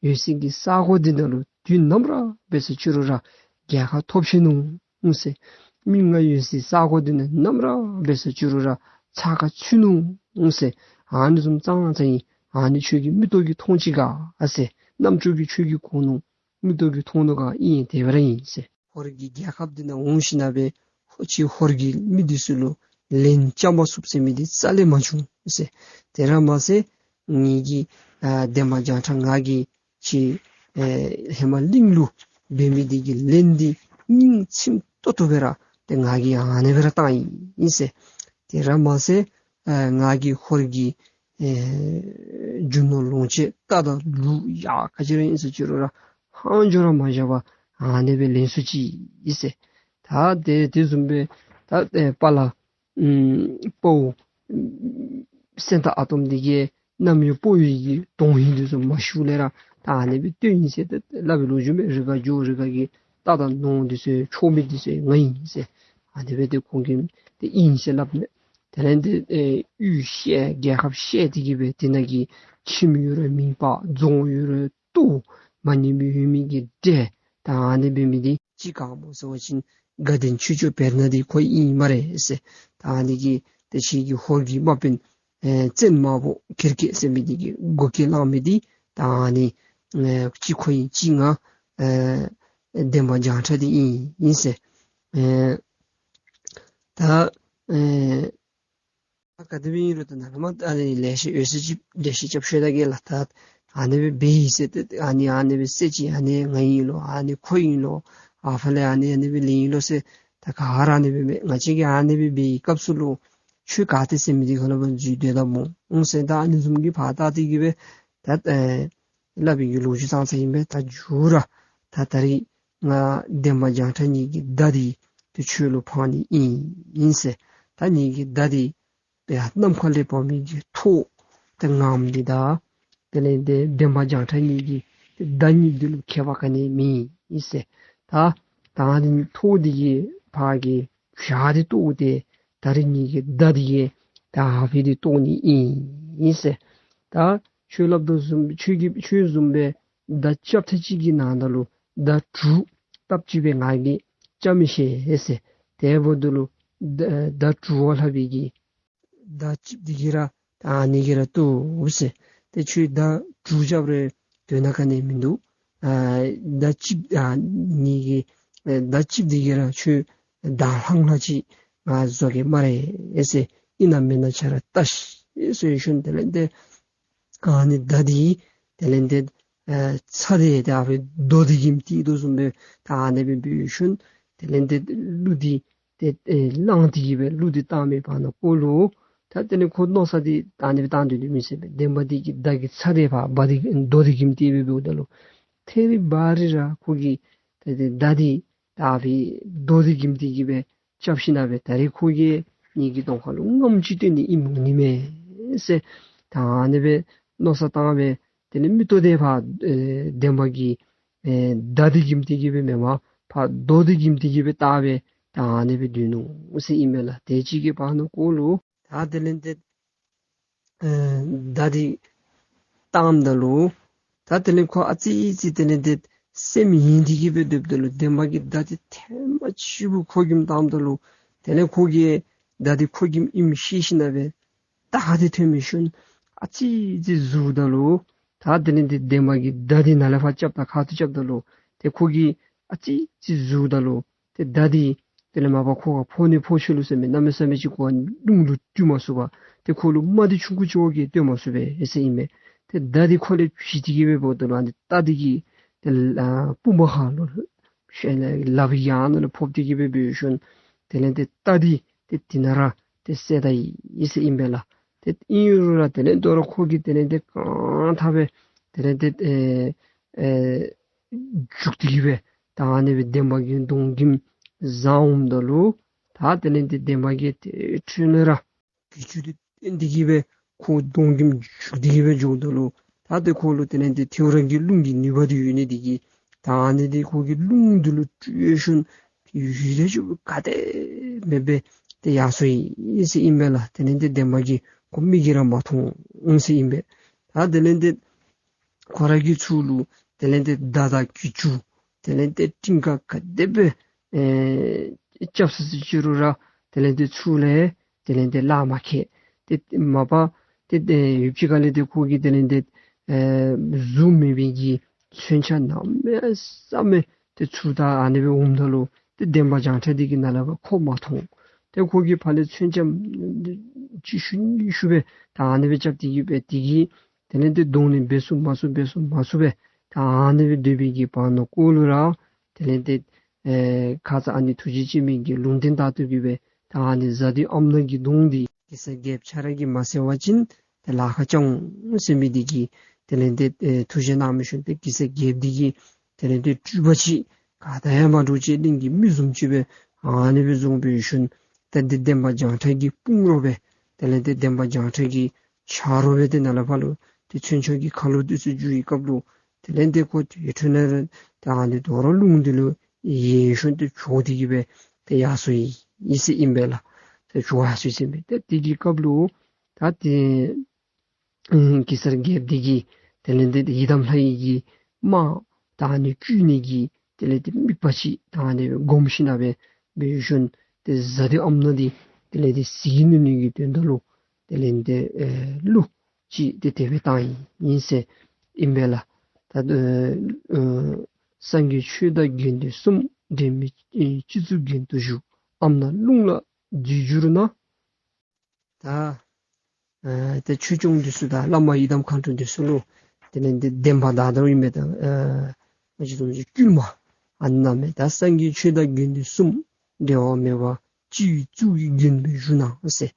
ཡོད་སའི་གི་ས་གོ་འདི་ནང་ལུ་དུས་ནམ་ར་འབད་ཟེར་ཅི་རུང་ར་རྒྱལ་ཁ་ཐོབ་ཆི་ནུག་ཟེར། མི་ང་ཡོད་སའི་ས་གོ་འདི་ནང་ནམ་ར་འབད་ཟེར་ཅི་རུང་ར་ཚགས་ཁར་ཚུད་ནུག་ཟེར། ཨ་ནི་བཟུམ་ཙང་ཙང་ཨིན། ཨ་ནི་ཁྱོད་ཀྱིས་མིག་ཏོ་གིས་མཐོང་ཅི་ག་ཟེར། རྣམ་ཅོ་གིས་ཁྱོད་ཀྱིས་གོ་ནུག། མིག་ཏོ་གིས་མཐོང་ནུག་ག། ཨིན་དེ་སྦེ་ར་ཨིན་ཟེར། ཧོར་གྱི་རྒྱལ་ཁབ་འདི་ནང་འོང་ཞིནམ་ལས་ཁྱོད་ཧོར་གྱི་མི་འདི་ཚུ་ལུ་ལན་རྐྱབ་མ་ཚུགས་ཟེར་མི་འདི་རྩ་ལས་མ་བྱུང་ཟེར། དེ་ར་མ་ཚད་ངེ་གི་ཨ་འདན་མ་བྱང་ཁྲ་ང་གིས་ཁྱོད་ཨེ་ཧེ་མ་གླིང་ལུ་འབད་མི་འདི་གི་ལན་འདི་སྙིང་ཚིམ་ཏོག་ཏོ་སྦེ་ར་ཏེ་ང་གིས་ཨ་ནི་སྦེ་ར་བཏང་ཡི་ཟེར། དེ་ར་མ་ཚད་ཨེ་ང་གིས་ཧོར་གྱི་ཨེ་རྒྱུ་ནོར་ལོངས་སྤྱོད་རྟ་དང་ལུག་ཡ་ག་ཅི་ར་ཨིན་ཟེར་ཅི་རུང་ར་ཧང་འཇོ་ར་མ་བཞག་པར་ཨ་ནི་སྦེ་ལེན་ཚུགས་ཅི་ཟེར། ད་དེ་དེ་བཟུམ་སྦེ་ད་ཨེ་པ་ལ་ཨམ་དཔའ་བོ་སེང་སྟག་ཨ་དོམ་འདི་གིས་གནམ་ཡུལ་དཔའ་བོའི་གི་དོན་ཧིང་འདི་ཚུ་མ་ཞུ་ལས་ར་ད་ཨ་ནི་སྦེ་སྟོན་ཡི་ཟེར་ཏེ་སླབ་པའི་ལོ་རྒྱུས་མས། རི་ཁར་འགྱོ་རི་ཁ་གི་རྟ་དང་ནོར་འདི་ཚུ་འཕྱོག་མི་འདི་ཚུ་ང་ཨིན་ཟེར། ཨ་ནི་སྦེ་ཏེ་ཁོང་གིས་ཏེ་ཨིན་ཟེར་སླབ་མས། དེ་ལས་ཏེ་ཨེ་གཡུས་བཤལ་རྒྱལ་ཁབ་བཤལ་ཏེ་གི་སྦེ་དེ་ནང་གི་ཁྱིམ་ཡོད་རུང་མེ་སྤར། རྫོང་ཡོད་རུང་གཏོར། མ་ཉན་མི་ཡོད་མི་གི་འདྲེ་ད་ཨ་ནི་འབད་མི་འདི་ཅིག་ག་སྨོ་ཟེར་བ་ཅིན་དགའ་ལྡན་ཆོས་སྐྱོང་བེར་ནག་འདི་ཁོ་ཨིན་སྨ་རེ་ཟེར། ད་ཨ་ནི་གི་ཏེ་ཁྱོད་ཀྱི་ཧོར་གྱི་དམག་དཔོན་ཨེ་བཙན་དམར་པོ་གེར་སྐྱེས་ཟེར་མི་འདི་གིས་འགོ་ཁྲིད་གནང་མི་འདི་ད་ཨ་ནི་ཨེ་ཅིག་ཁོ་ཨིན། ཅིག་ང་ཨེ་འདན་མ་བྱང་ཁྲ་འདི་ཨིན་ཨིན་ཟེར། ཨེ་ད་ཨེ་ད་ག་དེ་སྦེ་ཨིན་རུང་ད་ནཱ་ལས་མར་ཨ་ནི་ལེ་ཤ་ཡོད་ཟེར་ཅིག་ལེ་ཤ་རྐྱབ་ཤོད་ད་གེ་ལགས། ད་ཨ་ནི་སྦེ་འབད་ཡི་ཟེར་ཏེ་ཨ་ནི་ཨ་ནི་སྦེ་ཟེར་ཅི། ཨ་ནི་ང་ཨིན་ལོ། ཨ་ནི་ཁོ་ཨིན་ལོ། ཨ་ཕར་ལས་ཨ་ནི་ཨ་ནི་སྦེ་ལས་ཨིན་ལོ་ཟེར་ད་ག་ར་ཨ་ནི་སྦེ་མེད། ང་བཅས་ཀྱིས་ཨ་ནི་སྦེ་འབད་བའི་སྐབས་སུ་ལུ་ཁྱོད་ག་ཏེ་ཟེར་མི་འདི་ག་ལུ་འབད་འཛུལ་སྡོད་ད་སྨོ་ཨུང་ཟེར། ད་ཨ་ནི་བཟུམ་གྱི་ཕར་བལྟ་སྟེ་གི་སྦེ་ད་ཨེ་སླབ་པའི་གི་ལོ་རྒྱུས་ཙང་ཙང་ཨིན་པས། ད་མཇུག་ར་ད་ད་རིས་ང་འདན་མ་བྱང་ཁྲ་ངེ་གི་མདའ་འདི་ཏེ་ཁྱོད་ལུ་ཕངས་ནི་ཨིན་ཨིན་ཟེར། ད་ངེ་གི་མདའ་འདི་ཏེ་ནམ་མཁའ་ལས་འབབ་མི་གི་ཐོག་ཏེ་ངམ་འདི་དང་དེ་ལས་ཏེ་འདན་མ་བྱང་ཁྲ་ངེ་གི་ཏེ་མདའ་གཉིས་འདི་ལུ་ཁྱད་པར་ག་ནི་མེད་ཨིན་ཟེར། ད་ད་ཨ་ནི་ཐོག་འདི་གིས་ཕར་གྱི་བྱག་འདི་བཏོག་སྟེ་ད་རིས་ངེ་གི་མདའ་འདི་གིས་ད་ཨ་ཕི་འདི་བཏོག་ནི་ཨིན་ཨིན་ཟེར། ད་ཁྱོད་སླབ་དོ་བཟུམ་ཁྱོད་ཀྱིས་ཁྱོད་བཟུམ་སྦེ་མདའ་རྐྱབ་ཐེངས་གཅིག་གི་ནང་ན་ལུ་མདའ་དྲུག་སྟབས་གཅིག་སྦེ་ང་གིས་རྐྱབ་མི་ཤེས་ཟེར། དེ་འབདཝ་ད་ལུ་མདའ་མདའ་དྲུག་པ་ལྷག་པའི་གི་མདའ་གཅིག་འདི་གིས་ར་ད་ཨ་ནི་གིས་ར་བཏུབ་ཟེར། ཏེ་ཁྱོད་མདའ་དྲུག་རྐྱབ་རུང་དོན་དག་ག་ནི་མིན་འདུག། ཨ་མདའ་གཅིག་ཨ་ངེ་གི་ཨེ་མདའ་གཅིག་འདི་གིས་ར་ཁྱོད་མདའ་ལྷང་ལྷང་ཅིག་ང་བཟོ་གེ་སྨ་རེ་ཟེར། ཨིན་ན་མེན་ན་ཁྱོད་ར་བལྟ་ཤིག་ཟེར་ཞིནམ་དེ་ལས་ཏེ་ཨ་ནི་མདའ་འདི་དེ་ལས་ཏེ་ཨེ་ཚ་དེ་ཏེ་ཨ་ཕི་རྡོ་འདི་གིས་མི་བཏེག་དོ་བཟུམ་སྦེ་ད་ཨ་ནི་སྦེ་འབད་ཞིནམ་དེ་ལས་ཏེ་གླུ་འདི་ཏེ་ཨེ་བླངས་ཏེ་གི་སྦེ་གླུ་འདི་བཏང་མི་བར་ན་ཀོ་ལུ་ད་དེ་ལས་ཁོ་མནོ་བསམ་འདི་ད་ཨ་ནི་སྦེ་བཏང་སྡོད་དོ་མི་ཟེར་སྦེ་འདན་མ་འདི་གི་མདའ་གི་ཚ་དེ་ཕར་རྡོ་འདི་རྡོ་འདི་གིས་མི་བཏེག་སྦེ་འབདཝ་ད་ལུ་ཐད་རི་བ་རི་ར་ཁོ་གིས་ཏེ་ཏེ་མདའ་འདི་ད་ཨ་ཕི་རྡོ་འདི་གིས་མི་བཏེག་སྦེ་རྐྱབ་ཞིནམ་ལས་ད་རིས་ཁོ་གིས་ངེ་གི་གདོང་ཁ་ལུ་རྔམ་ཅིག་སྟོན་ནི་ཨིནམ་འོང་ནི་མས་ཟེར། ད་ཨ་ནི་སྦེ་མནོ་བསམ་བཏང་སྦེ་དེ་ལས་མིག་ཏོ་དེ་ཕར་ཨེ་འདན་མ་གི་ཨེ་མདའ་འདི་གིས་མི་བཏེག་སྦེ་མེན་པར་ཕར་རྡོ་འདི་གིས་མི་བཏེག་སྦེ་བལྟ་སྦེ་ད་ཨ་ནི་སྦེ་སྡོད་ནུག་ཟེར་ཨིན་མས་ལགས། དེ་ཅིག་གི་བར་ན་ཀོ་ལུ་ད་དེ་ལས་ཏེ་ཨེ་མདའ་འདི་བཏངམ་ད་ལུ་ད་དེ་ལས་ཁོ་ཨ་ཙི་ཅིག་དེ་ལས་ཏེ་སེམས་ཡེངས་ཏེ་གི་སྦེ་སྡོདཔ་ད་ལུ་འདན་མ་གིས་མདའ་འདི་ཐེངས་མ་གཅིག་པུ་ཁོ་གིས་བཏངམ་ད་ལུ་དེ་ལས་ཁོ་གིས་མདའ་འདི་ཁོ་གི་ཨིནམ་ཤེས་ཞིནམ་ལས་ད་ཨ་ནི་ཐོན་མི་ཤུལ་ཨ་ཙི་ཅིག་འཛུལཝ་ད་ལུ་ད་དེ་ལས་ཏེ་འདན་མ་གིས་མདའ་འདི་ནཱ་ལས་ཕར་རྐྱབ་ད་ཁ་ཐུག་རྐྱབ་ད་ལུ་ཏེ་ཁོ་གིས་ཨ་ཙི་ཅིག་འཛུལཝ་ད་ལུ་ཏེ་མདའ་འདི་དེ་ལས་མ་པ་ཁོ་ཁར་ཕོག་ནི་ཕོག་ཆི་ལོ་ཟེར་མི་གནམ་མེད་ས་མེད་ཅིག་ཁོ་རླུང་ལུ་བཏུལ་མ་ཚུགས་པར་ཏེ་ཁོ་ལུ་རྨ་འདི་ཆུང་ཀུ་ཅིག་བོ་གིས་གཏོད་མ་ཚུགས་པས་ཟེར་ཨིན་མས། ཏེ་མདའ་འདི་ཁོ་ལས་བྱིལ་ཏེ་གི་སྦེ་འབདཝ་ད་ལུ་ཨ་ནི་རྟ་འདི་གི་ཏེ་ཨ་དཔུང་པ་ཁ་ལུ་ཤེད་ལགཔ་གི་ཡང་ན་ལུ་ཕོག་སྟེ་གི་སྦེ་འབད་ཞིནམ་དེ་ལས་ཏེ་རྟ་འདི་ཏེ་དེ་ནང་ར་ཏེ་བསད་ད་ཡི་ཟེར་ཨིན་པས་ལགས། ཏེ་ཨིན་རུང་ར་དེ་ལས་དོ་རུང་ཁོ་གིས་དེ་ལས་ཏེ་གང་ཐབས་སྦེ་དེ་ལས་ཏེ་ཨེ་ཨེ་རྒྱུག་སྟེ་གི་སྦེ་ད་ཨ་ནི་སྦེ་འདན་མ་གི་གདོང་གུ་བཟང་འོངམ་ད་ལུ་ད་དེ་ལས་ཏེ་འདན་མ་གིས་ཏེ་ཁྲོས་ལས་ར་གྱི་ཅུང་འདི་བསྟན་ཏེ་གི་སྦེ་ཁོ་གདོང་གུ་བཅུག་སྟེ་གི་སྦེ་འགྱོཝ་ད་ལུ་ད་ཏེ་ཁོ་ལུ་དེ་ལས་ཏེ་ཐེའུ་རང་གི་རླུང་གི་ནུས་པ་འདི་ཡོད་ནི་འདི་གིས་ད་ཨ་ནི་འདི་ཁོ་གི་རླུང་འདི་ལུ་སྤྲུལ་ཞིནམ་ཡུན་རིང་ཅིག་ག་དེ་མེད་པར་ཏེ་ཡར་སོ་ཡི་ཟེར་ཨིན་པས་ལགས། དེ་ལས་ཏེ་འདན་མ་གིས་ཁོ་མིག་གིས་ར་མ་མཐོང་ཟེར་ཨིན་པས། ད་དེ་ལས་ཏེ་ཁོ་ར་གི་ཚུལ་ལུ་དེ་ལས་ཏེ་མདའ་དང་གྱི་ཅུང་དེ་ལས་ཏེ་ཏིང་ཀ་ག་དེ་སྦེ་ཨེ་རྐྱབ་ས་ཅི་རུང་ར་དེ་ལས་ཏེ་ཚུར་ལས་དེ་ལས་ཏེ་ལག་མ་ཁེལ། ཏེ་མ་པ་ཏེ་ཏེ་ཡུདཔ་ཅིག་ཁ་ལས་ཏེ་ཁོ་གིས་དེ་ལས་ཏེ་ཨེ་གཟུགས་མེད་པའི་གི་མཚོན་ཆ་གནམ་མེད་ས་མེད་ཏེ་ཚུར་ད་ཨ་ནི་སྦེ་འོངམ་ད་ལུ་ཏེ་འདན་མ་བྱང་ཁྲ་འདི་གིས་ནཱ་ལས་ཕར་ཁོ་མ་མཐོང་། ཏེ་ཁོ་གིས་ཕར་ལས་མཚོན་ཆ་གཅིག་ཤུལ་གཉིས་ཤུལ་སྦེ་ད་ཨ་ནི་སྦེ་རྐྱབ་སྟེ་གི་སྦེ་དེ་གིས་དེ་ལས་ཏེ་གདོང་ནི་འབད་ཚུགས་མ་ཚུགས་འབད་ཚུགས་མ་ཚུགས་སྦེ་ད་ཨ་ནི་སྦེ་སྡོད་པའི་གི་བར་ན་ཀོ་ལུ་ར་དེ་ལས་ཏེ་ཨེ་ཁ་ཙ་ཨ་ནི་ཐུགས་རྗེ་ཆེན་པོའི་གི་ལུང་བསྟན་ལྟར་དུ་གི་སྦེ་ད་ཨ་ནི་གཟའ་བདུད་ཨམ་ནག་གི་གདོང་འདི་གེ་སར་རྒྱལཔོ་ཁྱོད་ར་གིས་མ་བསལ་བ་ཅིན་ཏེ་ལཱ་ཁག་རྐྱབ་འོང་ཟེར་མི་འདི་གིས་དེ་ལས་ཏེ་ཨེ་ཐུགས་བཞེད་གནང་མི་ཤུལ་ཏེ་གེ་སར་རྒྱལཔོ་འདི་གིས་དེ་ལས་ཏེ་སྤྲུལ་པ་ཅིག་ག་དང་ཡང་མ་འདྲཝ་ཅིག་གླིང་གི་མི་བཟུམ་ཅིག་སྦེ་ཨ་ནི་སྦེ་བཟུང་བའི་ཤུལ་ཏེ་འདི་འདན་མ་བྱང་ཁྲ་གི་དཔུང་རོགས་སྦེ་དེ་ལས་ཏེ་འདན་མ་བྱང་ཁྲ་གི་ཆ་རོགས་སྦེ་ཏེ་ནཱ་ལས་ཕར་ལུ་ཏེ་མཚོན་ཆ་གི་ཁ་ལོ་འདི་ཚུ་བསྒྱུར་བའི་སྐབས་ལུ་དེ་ལས་ཏེ་ཁོ་ཏེ་ཁྲོས་ལས་ར་ད་ཨ་ནི་དོ་རུང་རླུང་འདི་ལུ་ཡལ་ཞིནམ་ཏེ་བྱོག་སྟེ་གི་སྦེ་ཏེ་ཡར་སོ་ཡི་ཟེར་ཨིན་པས་ལགས། ཏེ་བྱོག་ཡར་སོ་ཡི་ཟེར་ཨིན་པས། ཏེ་དེ་གི་སྐབས་ལུ་ད་ཏེ་ཨེ་གེ་སར་རྒྱལཔོ་འདི་གིས་དེ་ལས་ཏེ་ཡི་དམ་ལྷ་ཡི་གི་དམག་ད་ཨ་ནི་བཅོམ་ནི་གི་དེ་ལས་ཏེ་དམིགས་པ་ཅིག་ད་ཨ་ནི་སྦེ་བསྒོམ་ཞིནམ་སྦེ་འབད་ཞིནམ་ཏེ་གཟའ་བདུད་ཨམ་ནག་འདི་དེ་ལས་ཏེ་ཟིལ་གྱིས་གནོན་ནི་གི་དོན་དག་ལུ་དེ་ལས་ཏེ་ཨེ་གླུ་ཅིག་ཏེ་དེ་སྦེ་བཏང་ཡི་ཟེར་ཨིན་པས་ལགས། ད་ཨེ་ཨེ་སངས་རྒྱས་ཆོས་དང་དགེ་འདུན་གསུམ། འབྲལ་མེད་ཨེ་སྤྱི་གཙུག་རྒྱན་དུ་བཞུགས། ཨམ་ནག་རླུང་ལ་འཛུལ་གྱུར་ན། ད་ཨེ་ཏེ་ཆོས་སྐྱོང་འདི་ཚུ་དང་བླ་མ་ཡི་དམ་མཁའ་འགྲོ་འདི་ཚུ་ལུ་དེ་ལས་ཏེ་བདེན་པ་དག་དོ་ཨིན་མས། ད་ཨེ་ང་བཅས་ར་བསྐུལ་མ་ཨ་ནཱ་མས། ད་སངས་རྒྱས་ཆོས་དང་དགེ་འདུན་གསུམ། འབྲལ་བ་མེད་པར་སྤྱི་གཙུག་གི་རྒྱན་དུ་བཞུགས་གནང་ཟེར།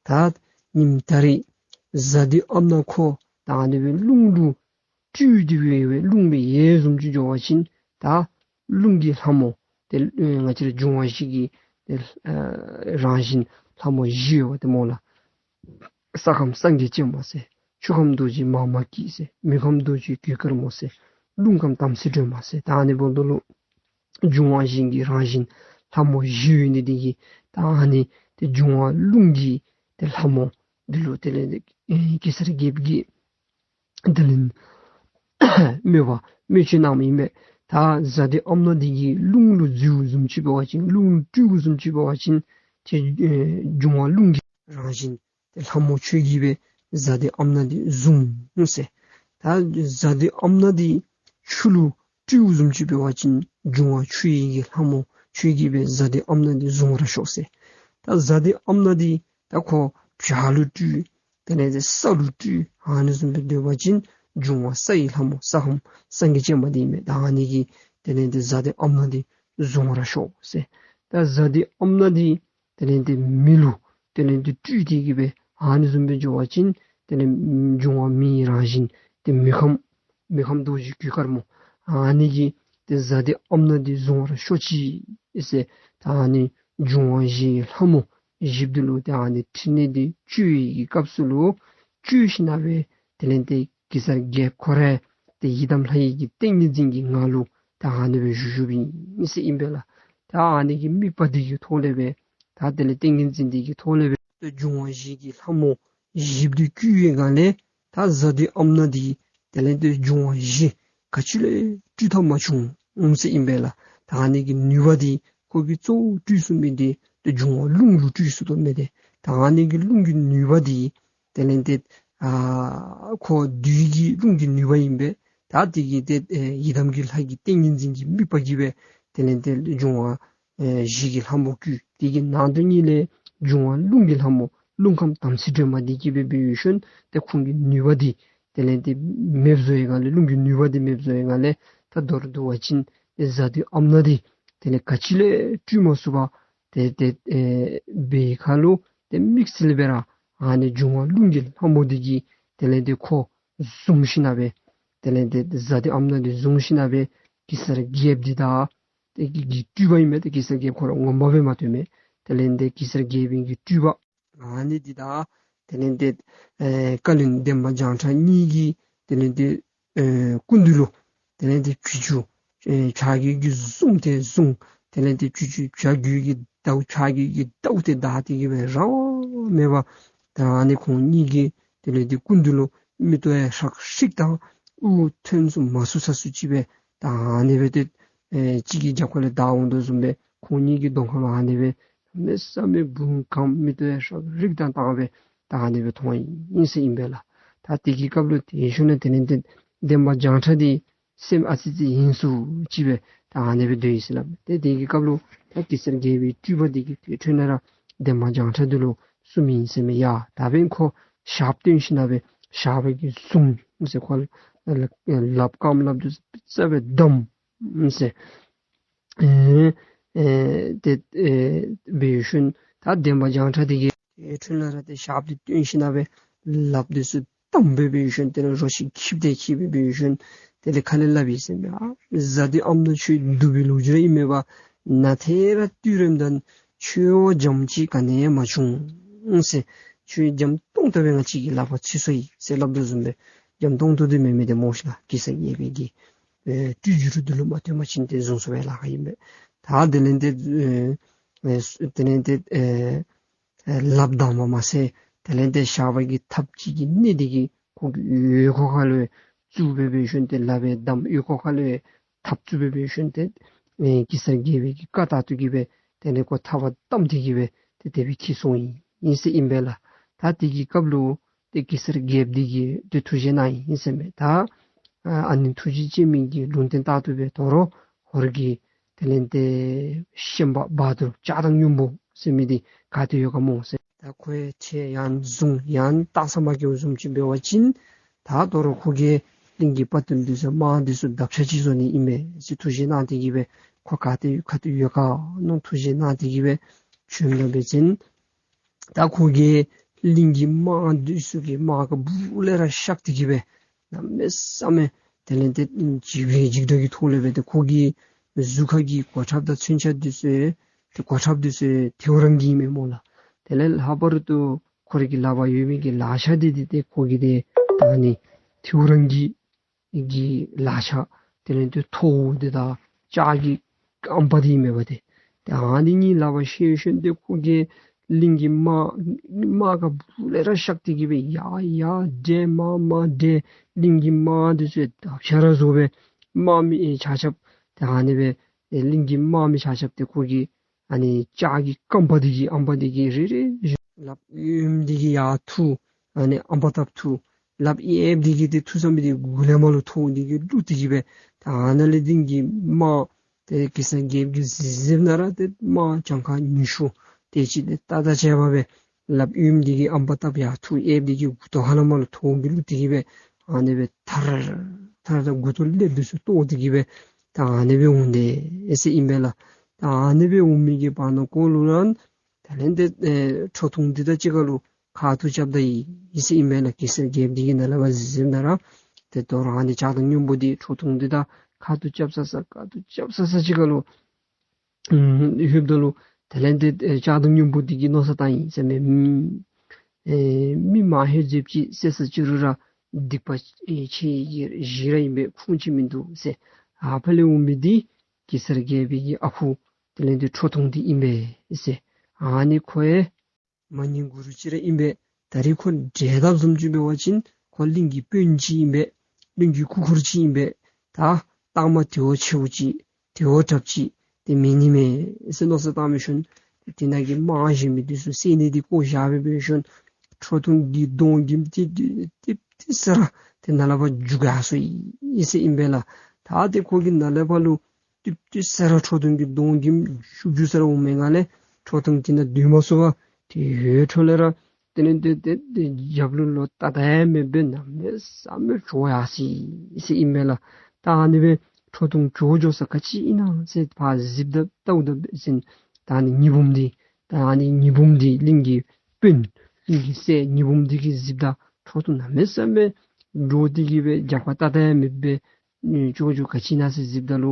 ད་ཉིནམ་ད་རིས་གཟའ་བདུད་ཨམ་ནག་ཁོ་ད་ཨ་ནི་སྦེ་རླུང་ལུ་སྤྲུལ་ཏེ་སྦེ་རླུང་སྦེ་ཡལ་བཟུམ་ཅིག་འགྱོ་བ་ཅིན་ད་རླུང་གི་ལྷ་མོ་ཏེ་ཨེ་ང་བཅས་ར་འབྱུང་བ་བཞི་གི་ཏེ་ཨེ་རང་བཞིན་ལྷ་མོ་བཞི་ཡོད་པ་ཏེ་སྨོ་ལགས། ས་ཁམས་སངས་རྒྱས་སྤྱན་མ་ཟེར། ཆུ་ཁམས་རྡོ་རྗེ་མཱ་མ་ཀི་ཟེར། མེ་ཁམས་རྡོ་རྗེ་གོས་དཀར་མོ་ཟེར། རླུང་ཁམས་དམ་སྲི་སྒྲོལ་མ་ཟེར། ད་ཨ་ནི་འབདཝ་ད་ལུ་འབྱུང་བ་བཞི་གི་རང་བཞིན་ལྷ་མོ་བཞི་ཡོད་ནི་འདི་གིས་ད་ཨ་ནི་ཏེ་འབྱུང་བ་རླུང་གི་ཏེ་ལྷ་མོ་འདི་ལུ་དེ་ལས་ཏེ་ཨེ་གེ་སར་རྒྱལཔོ་གིས་དེ་ལས་སྨོན་པ་སྨོན་བཅོལ་གནངམ་ཨིན་མས། ད་གཟའ་བདུད་ཨམ་ནག་འདི་གིས་རླུང་ལུ་འཛུལཝ་བཟུམ་ཅིག་འབད་བ་ཅིན་རླུང་ལུ་སྤྲུལཝ་བཟུམ་ཅིག་འབད་བ་ཅིན་ཏེ་ཨེ་འབྱུང་བ་རླུང་གི་རང་བཞིན་ཏེ་ལྷ་མོ་ཁྱོད་ཀྱིས་སྦེ་གཟའ་བདུད་ཨམ་ནག་འདི་བཟུང་ཟེར། ད་གཟའ་བདུད་ཨམ་ནག་འདི་ཆུ་ལུ་སྤྲུལཝ་བཟུམ་ཅིག་འབད་བ་ཅིན་འབྱུང་བ་ཆུ་ཡི་གི་ལྷ་མོ་ཁྱོད་ཀྱིས་སྦེ་གཟའ་བདུད་ཨམ་ནག་འདི་བཟུང་བར་ཤོག་ཟེར། ད་གཟའ་བདུད་ཨམ་ནག་འདི་ད་ཁོ་བྱག་ལུ་སྤྲུལ་དེ་ལས་ཏེ་ས་ལུ་སྤྲུལ་ཨ་ནི་བཟུམ་སྦེ་སྡོད་པ་ཅིན་འབྱུང་བ་ས་ཡི་ལྷ་མོ་ས་ཁམས་སངས་རྒྱས་སྤྱན་མ་འདི་ཨིན་མས། ད་ཨ་ནི་གིས་དེ་ལས་ཏེ་གཟའ་བདུད་ཨམ་ནག་འདི་བཟུང་བར་ཤོག་ཟེར། ད་གཟའ་བདུད་ཨམ་ནག་འདི་དེ་ལས་ཏེ་མེ་ལུ་དེ་ལས་ཏེ་སྤྲུལ་ཏེ་གི་སྦེ་ཨ་ནི་བཟུམ་སྦེ་འགྱོ་བ་ཅིན་དེ་ལས་འབྱུང་བ་མེ་ཡི་རང་བཞིན་ཏེ་མེ་ཁམས་མེ་ཁམས་རྡོ་རྗེ་གོས་དཀར་མོ་ཨ་ནི་གིས་ཏེ་གཟའ་བདུད་ཨམ་ནག་འདི་བཟུང་བར་ཤོག་ཅིག་ཟེར། ད་ཨ་ནི་འབྱུང་བ་བཞི་ཡི་ལྷ་མོ་བཞི་པོ་འདི་ལུ་ཏེ་ཨ་ནི་ཕྲིན་ལས་འདི་བཅོལ་བའི་གི་སྐབས་སུ་ལུ་བཅོལ་ཞིནམ་སྦེ་དེ་ལས་ཏེ་གེ་སར་རྒྱལཔོ་ཁོ་ར་ཏེ་ཡི་དམ་ལྷ་ཡི་གི་ཏིང་ངེ་འཛིན་གྱི་ངང་ལུ་ད་ཨ་ནི་སྦེ་བཞུགས་བཞུགསཔ་ཨིན་ཟེར་ཨིན་པས་ལགས། ད་ཨ་ནི་གི་དམིགས་པ་འདི་གི་ཐོག་ལས་སྦེ་ད་དེ་ལས་ཏིང་ངེ་འཛིན་འདི་གི་ཐོག་ལས་སྦེ་ཏེ་འབྱུང་བ་བཞི་གི་ལྷ་མོ་བཞི་པོ་འདི་བསྐུལ་བའི་སྒང་ལས་ད་གཟའ་བདུད་ཨམ་ནག་འདི་དེ་ལས་ཏེ་འབྱུང་བ་བཞི་ག་ཅི་ལས་སྤྲུལ་ཐབས་མ་བྱུང་འོང་ཟེར་ཨིན་པས་ལགས། ད་ཨ་ནི་གི་ནུས་པ་འདི་ཁོ་གིས་གཙོ་བོ་སྤྲུལ་ཚུགས་མི་འདི་ཏེ་འབྱུང་བ་རླུང་ལུ་སྤྲུལ་ཚུགས་དོ་མས་ཏེ། ད་ཨ་ནི་གི་རླུང་གི་ནུས་པ་འདི་དེ་ལས་ཏེ་ཨ་ཁོ་བདུད་ཀྱི་རླུང་གི་ནུས་པ་ཨིན་པས། ད་དེ་གིས་ཏེ་ཨེ་ཡི་དམ་གྱི་ལྷ་གི་ཏིང་ངེ་འཛིན་གྱི་དམིགས་པ་གིས་སྦེ་དེ་ལས་ཏེ་འབྱུང་བ་ཨེ་བཞི་གི་ལྷ་མོ་བསྐུལ། དེ་གི་ནང་དོན་གཉིས་ལས་འབྱུང་བ་རླུང་གི་ལྷ་མོ་རླུང་ཁམས་དམ་སྲི་སྒྲོལ་མ་འདི་གིས་སྦེ་འབད་ཡོད་ཤུལ་ཏེ་ཁོང་གི་ནུས་པ་འདི་དེ་ལས་ཏེ་མེདཔ་བཟོ་བའི་སྒང་ལས་རླུང་གི་ནུས་པ་འདི་མེདཔ་བཟོ་བའི་སྒང་ལས་ད་མདོར་བསྡུ་བ་ཅིན་ཏེ་གཟའ་བདུད་ཨམ་ནག་འདི་དེ་ལས་ག་ཅི་ལས་སྤྲུལ་མ་ཚུགས་པར་ཏེ་ཏེ་ཨེ་འབད་བའི་ཁར་ལུ་ཏེ་དམིགས་བསལ་སྦེ་ར་ ཨ་ནི་འབྱུང་བ་རླུང་གི་ལྷ་མོ་འདི་གིས་དེ་ལས་ཏེ་ཁོ་བཟུང་ཞིནམ་ལས་དེ་ལས་ཏེ་གཟའ་བདུད་ཨམ་ནག་འདི་བཟུང་ཞིནམ་ལས་གེ་སར་རྒྱལཔོ་འདི་དང་དེ་གི་གི་སྤྲུལ་པ་ཨིན་མས། ཏེ་གེ་སར་རྒྱལཔོ་ཁོ་ར་ངོ་མ་སྦེ་མ་སྟོན་མས། དེ་ལས་ཏེ་གེ་སར་རྒྱལཔོ་གི་སྤྲུལ་པ་ཨ་ནི་འདི་དང་དེ་ལས་ཏེ་ཨེ་བཀའ་བློན་འདན་མ་བྱང་ཁྲ་གཉིས་ཀྱིས་དེ་ལས་ཏེ་ཨེ་སྐུ་མདུན་ལུ་དེ་ལས་ཏེ་ཆུ་ཆུ་ཨེ་བྱ་རྒོད་ཀྱི་གཟུངས་དེ་བཟུང་། དེ་ལས་ཏེ་ཆུ་ཆུ་བྱ་རྒོད་ཀྱི་མདའ་བྱ་རྒོད་ཀྱི་མདའ་དེ་བདའ་སྟེ་གི་སྦེ་རང་དབང་མེད་པར་ད་ཨ་ནི་ཁོང་གཉིས་ཀྱིས་དེ་ལས་ཏེ་སྐུ་མདུན་ལུ་མིག་ཏོ་ཡང་ཧྲིག་ཧྲིག་དང་དབུགས་ཐོན་སུ་མ་ཚུགས་ཚུགས་ཅིག་སྦེ་ད་ཨ་ནི་སྦེ་ཏེ་ཨེ་གཅིག་གིས་རྒྱབ་ཁ་ལས་བདའ་འོང་དོ་བཟུམ་སྦེ་ཁོང་གཉིས་ཀྱི་གདོང་ཁ་ལུ་ཨ་ནི་སྦེ་མེ་ས་མེ་བུང་གམ་མིག་ཏོ་ཡང་ཧྲིག་ཧྲིག་དང་བཏང་སྦེ་ད་ཨ་ནི་སྦེ་མཐོང་ཡི་ཟེར་ཨིན་པས་ལགས། ད་དེ་གི་སྐབས་ལུ་དེ་ཤུལ་ནང་དེ་ལས་ཏེ་འདན་མ་བྱང་ཁྲ་འདི་སེམས་ཨ་ཙི་ཙི་ཧིང་སུ་ཅིག་སྦེ་ད་ཨ་ནི་སྦེ་སྡོད་ཡི་ཟེར་སླབ་མས། ཏེ་དེ་གི་སྐབས་ལུ་ད་གེ་སར་རྒྱལ་པོའི་སྤྲུལ་པ་འདི་གིས་དེ་འཕྲོ་ནང་ར་འདན་མ་བྱང་ཁྲ་འདི་ལུ་གསུངམ་ཨིན་ཟེར་མས། ཡ་ད་འབདན་ཁོ་ཞགསཔ་སྟོན་ཞིནམ་ལས་ཞགས་པའི་གི་གཟུངས་ཟེར་ཁོ་ལགཔ་རྐངམ་ལགཔ་འདི་ཚུ་རྩ་སྦེ་བསྡམས་ཟེར། ཨེ་ཨེ་ཏེ་ཨེ་འབད་ཞིནམ་ད་འདན་མ་བྱང་ཁྲ་འདི་གིས་ཨེ་འཕྲོ་ནང་ར་ཏེ་ཞགསཔ་འདི་སྟོན་ཞིནམ་ལས་ལགཔ་འདི་ཚུ་བསྡམས་སྦེ་འབད་ཞིནམ་དེ་ལས་རོ་ཁྱི་འཁྱིད་དེ་འཁྱིད་སྦེ་འབད་ཞིནམ་དེ་ལས་ཁ་ལས་སླབ་ཡི་ཟེར་མས། ཨ་གཟའ་བདུད་ཨམ་ནག་ཁྱོད་སྡུག་པའི་ལོ་རྒྱུས་ར་ཨིན་མས་པ། ནཱ་ཐད་ར་དུས་རིམ་དང་ཁྱོད་འཇམ་ཅིག་ག་ནི་ཡང་མ་བྱུང་ཟེར། ཁྱོད་འཇམ་ཏོང་ཏོ་སྦེ་ང་བཅས་ཀྱི་ལག་པར་ཚུད་སོ་ཡི་ཟེར་སླབ་དོ་བཟུམ་སྦེ་འཇམ་ཏོང་ཏོ་འདི་མེན་མས། ཏེ་མོ་ཤིག་ལགས་གེ་སར་རྒྱལ་པོའི་གི་ཨེ་སྤྲུལ་བསྒྱུར་འདི་ལུ་མ་སྟོན་པ་ཅིན་ཏེ་བཟུང་ཚུགས་པའི་ལཱ་ཁག་ཨིན་པས། ད་དེ་ལས་ཏེ་ཨེ་ཨེ་དེ་ལས་ཏེ་ཨེ་ཨེ་ལགཔ་བསྡམས་པ་མ་ཚད་དེ་ལས་ཏེ་ཞགས་པའི་གི་ཐགཔ་ཅིག་གི་སྣེ་འདི་གིས་ཁོ་གི་འོག་ཁ་ལུ་བཙུགས་སྦེ་འབད་ཞིནམ་ཏེ་ལགཔ་བསྡམས་འོག་ཁ་ལུ་ཐགཔ་བཙུགས་སྦེ་འབད་ཞིནམ་ཏེ་ཨེ་གེ་སར་རྒྱལ་པོའི་གི་བཀའ་ལྟར་དུ་གི་སྦེ་དེ་ལས་ཁོ་ཐགཔ་བསྡམས་ཏེ་གི་སྦེ་ཏེ་དེ་སྦེ་འཁྱིད་སོང་ཡི་ཟེར་ཨིན་པས་ལགས། ད་དེ་གི་སྐབས་ལུ་ཏེ་གེ་སར་རྒྱལཔོ་འདི་གིས་ཏེ་ཐུགས་བཞེད་གནང་ཡི་ཟེར་མས། ད་ཨ་ནི་ཐུགས་རྗེ་ཅན་མའི་གི་ལུང་བསྟན་ལྟར་དུ་སྦེ་དོ་རུང་ཧོར་གྱི་དེ་ལས་ཏེ་ཤན་པ་བ་དུར་ལྕགས་དང་སྨྱོ་བུ་ཟེར་མི་འདི་ག་ཏེ་ཡོད་ག་སྨོ་ཟེར། ད་ཁོ་ཡང་ཁྱེད་ཡང་བཟུང་ཡང་བཏང་ས་མ་གི་བཟུམ་ཅིག་འབད་བ་ཅིན་ད་དོ་རུང་ཁོ་གིས་གླིང་གི་དཔའ་རྟུལ་འདི་ཚུ་དམག་འདི་ཚུ་བརྡབ་ཆག་ཅིག་བཟོ་ནི་ཨིན་མས་ཟེར་ཐུགས་བཞེད་གནང་སྟེ་གི་སྦེ་ཁོ་ག་ཏེ་ག་ཏེ་ཡོད་ག་མནོ་ཐུགས་བཞེད་གནང་སྟེ་གི་སྦེ་བྱོནམ་ད་འབད་བ་ཅིན་ད་ཁོ་གིས་གླིང་གི་དམག་འདི་ཚུ་གི་དམག་ག་སྦུག་ལས་ར་གཤགས་ཏེ་གི་སྦེ་གནམ་མེད་ས་མེད་དེ་ལས་ཏེ་འཇིགས་པའི་འཇིགས་སྒྲ་གི་ཐོག་ལས་སྦེ་ཏེ་ཁོ་གི་གཟུགས་ཁ་གི་གོ་ཁྲབ་དང་མཚོན་ཆ་འདི་ཚུ་ཏེ་གོ་ཁྲབ་འདི་ཚུ་ཐལཝ་རང་གི་ཨིན་མས་སྨོ་ལགས། དེ་ལས་ལྷག་པར་དུ་ཁོ་རའི་གི་ལག་པར་ཡོད་མི་གི་ལག་ཆ་འདི་འདི་ཏེ་ཁོ་གི་ཏེ་ད་ཨ་ནི་ཐལཝ་རང་གི་གི་ལག་ཆ་དེ་ལས་ཏེ་ཐོཝ་འདི་དང་ལྕགས་ཀྱི་རྐངམ་འདི་ཨིན་མས་པ་ཏེ། ཏེ་ཨ་ནི་གཉིས་ལག་པར་བཤེད་ཞིནམ་ཏེ་ཁོ་གིས་གླིང་གི་དམག་དམག་ག་སྦུག་ལས་ར་གཤགས་ཏེ་གི་སྦེ་ཡར་ཡར་བསྒྲལ་མར་མར་བསྒྲལ་གླིང་གི་དམག་འདི་ཚུ་བརྡབ་ཆག་ར་བཟོ་སྦེ་དམག་མི་ཨེ་ཆ་ཁྱབ་ཏེ་ཨ་ནི་སྦེ་ཨེ་གླིང་གི་དམག་མི་ཆ་ཁྱབ་ཏེ་ཁོ་གིས་ཨ་ནི་ལྕགས་ཀྱི་རྐངམ་འདི་གིས་ཨམ་འདི་གིས་རེ་རེ་བཞིན་ལགཔ་གཡོནམ་འདི་གིས་ཡར་འཐུ། ཨ་ནི་ཨམ་བཏབ་འཐུ། ལགཔ་གཡསཔ་འདི་གིས་ཏེ་འཐུ་ས་མི་འདི་གུ་ལས་མར་ལུ་ཐོཝ་འདི་གིས་བླུགས་ཏེ་གི་སྦེ་ད་ཨ་ནཱ་ལས་གླིང་གི་དམག་ཏེ་གེ་སར་རྒྱལཔོ་གི་གཟིམ་གཟིམ་ནང་ར་ཏེ་དམག་གྱངས་ཁ་ཉི་ཤུ་དེ་ཅིག་ཏེ་ཏག་ཏག་བྱས་པ་སྦེ་ལགཔ་གཡོནམ་འདི་གིས་ཨམ་བཏབ་ཡར་འཐུ། གཡསཔ་འདི་གིས་མགུ་ཏོ་ཁ་ལས་མར་ལུ་ཐོཝ་གིས་བླུགས་ཏེ་གི་སྦེ་ཨ་ནི་སྦེ་ཐར་ཐར་ད་མགུ་ཏོ་ཀླདཔ་འདི་ཚུ་བཏོག་སྟེ་གི་སྦེ་ད་ཨ་ནི་སྦེ་འོང་དེས་ཟེར་ཨིན་པས་ལགས། ད་ཨ་ནི་སྦེ་འོང་མི་གི་བར་ན་ཁོ་ལུ་ར་དེ་ལས་ཏེ་ཨེ་ཁྲོ་ཐུང་འདི་དང་གཅིག་ཁར་ལུ་ཁ་ཐུག་རྐྱབ་ད་ཡི་ཟེར་ཨིན་པས་ལགས། གེ་སར་རྒྱལཔོ་འདི་གིས་ནཱ་ལས་ཕར་གཟིམ་གཟིམ་ནང་ར་ཏེ་དོ་རུང་ཨ་ནི་ལྕགས་དང་སྨྱོ་བུ་འདི་ཁྲོ་ཐུང་འདི་དང་ཁ་ཐུག་རྐྱབ་ས་ས་ཁ་ཐུག་རྐྱབ་ས་ས་གཅིག་ཁར་ལུ་ཨུམ་ལྷོདཔ་ད་ལུ་དེ་ལས་ཏེ་ཨེ་ལྕགས་དང་སྨྱོ་བུ་འདི་གིས་མནོ་བསམ་བཏང་ཡི་ཟེར་མས། ཨེ་མི་མང་ཧེ་ཟེབ་ཅིག་བསད་ས་ཅིག་རུང་ར་སྡིག་པ་ཨེ་ཆེ་ཡི་གི་གཞི་ར་ཨིན་པས། ཁུངས་ཅིག་མིན་འདུག་ཟེར། ཨ་ཕར་ལས་འོང་མི་འདི་གེ་སར་རྒྱལ་པོའི་གི་ཨ་ཁུ་དེ་ལས་ཏེ་ཁྲོ་ཐུང་འདི་ཨིན་པས་ཟེར། ཨ་ནི་ཁོ་ཡང་མ་ཉན་གུ་རུ་ཅིག་ར་ཨིན་པས། ད་རིས་ཁོ་བསྒྲལ་དཔ་བཟུམ་ཅིག་འབད་བ་ཅིན་ཁོ་གླིང་གི་དཔོན་ཅིག་ཨིན་པས། གླིང་གི་སྐུ་འཁོར་ཅིག་ཨིན་པས། ད་རྟགས་མ་དེ་བ་ཆེཝ་ཅིག་དེ་བ་དྲགཔ་ཅིག་ཏེ་མེད་ནི་མས་ཟེར་མནོ་བསམ་བཏང་སྦེ་ཞིནམ་དེ་ནང་གི་དམག་གཞན་མི་འདི་ཚུ་བསད་ནི་འདི་བཀོ་བཞག་སྦེ་འབད་ཞིནམ་ཁྲོ་ཐུང་གི་གདོང་གི་ཏིབ་ཏིབ་ཏིབ་ཏིབ་ས་ར་ཏེ་ནཱ་ལས་ཕར་རྒྱུག་ཡར་སོ་ཡི་ཟེར་ཨིན་པས་ལགས། ད་ཏེ་ཁོ་གིས་ནཱ་ལས་ཕར་ལུ་ཏིབ་ཏིབ་ས་ར་ཁྲོ་ཐུང་གི་གདོང་གི་རྒྱུག་རྒྱུག་ས་ར་འོང་མི་ནང་ལས་ཁྲོ་ཐུང་འདི་ནང་སྡོད་མ་ཚུགས་པར་ཏེ་ཡོད་འཕྲོ་ལས་ར་དེ་ལས་ཏེ་ཏེ་ཏེ་རྒྱབ་ལོགས་ལུ་ལྟ་ད་ཡང་མེད་པར་གནམ་མེད་ས་མེད་བྱོག་ཡར་སོ་ཡི་ཟེར་ཨིན་པས་ལགས། ད་ཨ་ནི་སྦེ་ཁྲོ་ཐུང་བྱོག་འགྱོ་ས་ག་ཅི་ཨིན་ན་ཟེར་ཕར་གཟིགསཔ་ད་ལྟཝ་ད་འབད་བ་ཅིན་ད་ཨ་ནི་ཉི་འབུམ་འདི་ད་ཨ་ནི་ཉི་འབུམ་འདི་གླིང་གི་དཔོན་ ཨིན་གྱི་ཟེར་ཉི་འབུམ་འདི་གིས་གཟིགསཔ་ད་ཁྲོ་ཐུང་གནམ་མེད་ས་མེད་འདྲོག་སྟེ་གི་སྦེ་རྒྱབ་ཁར་ལྟ་ལྟ་ཡང་མེད་པར་སྦེ་ཨེ་ཅོག་ཅོག་ག་ཅི་ཨིན་ན་ཟེར་གཟིགསཔ་ད་ལུ་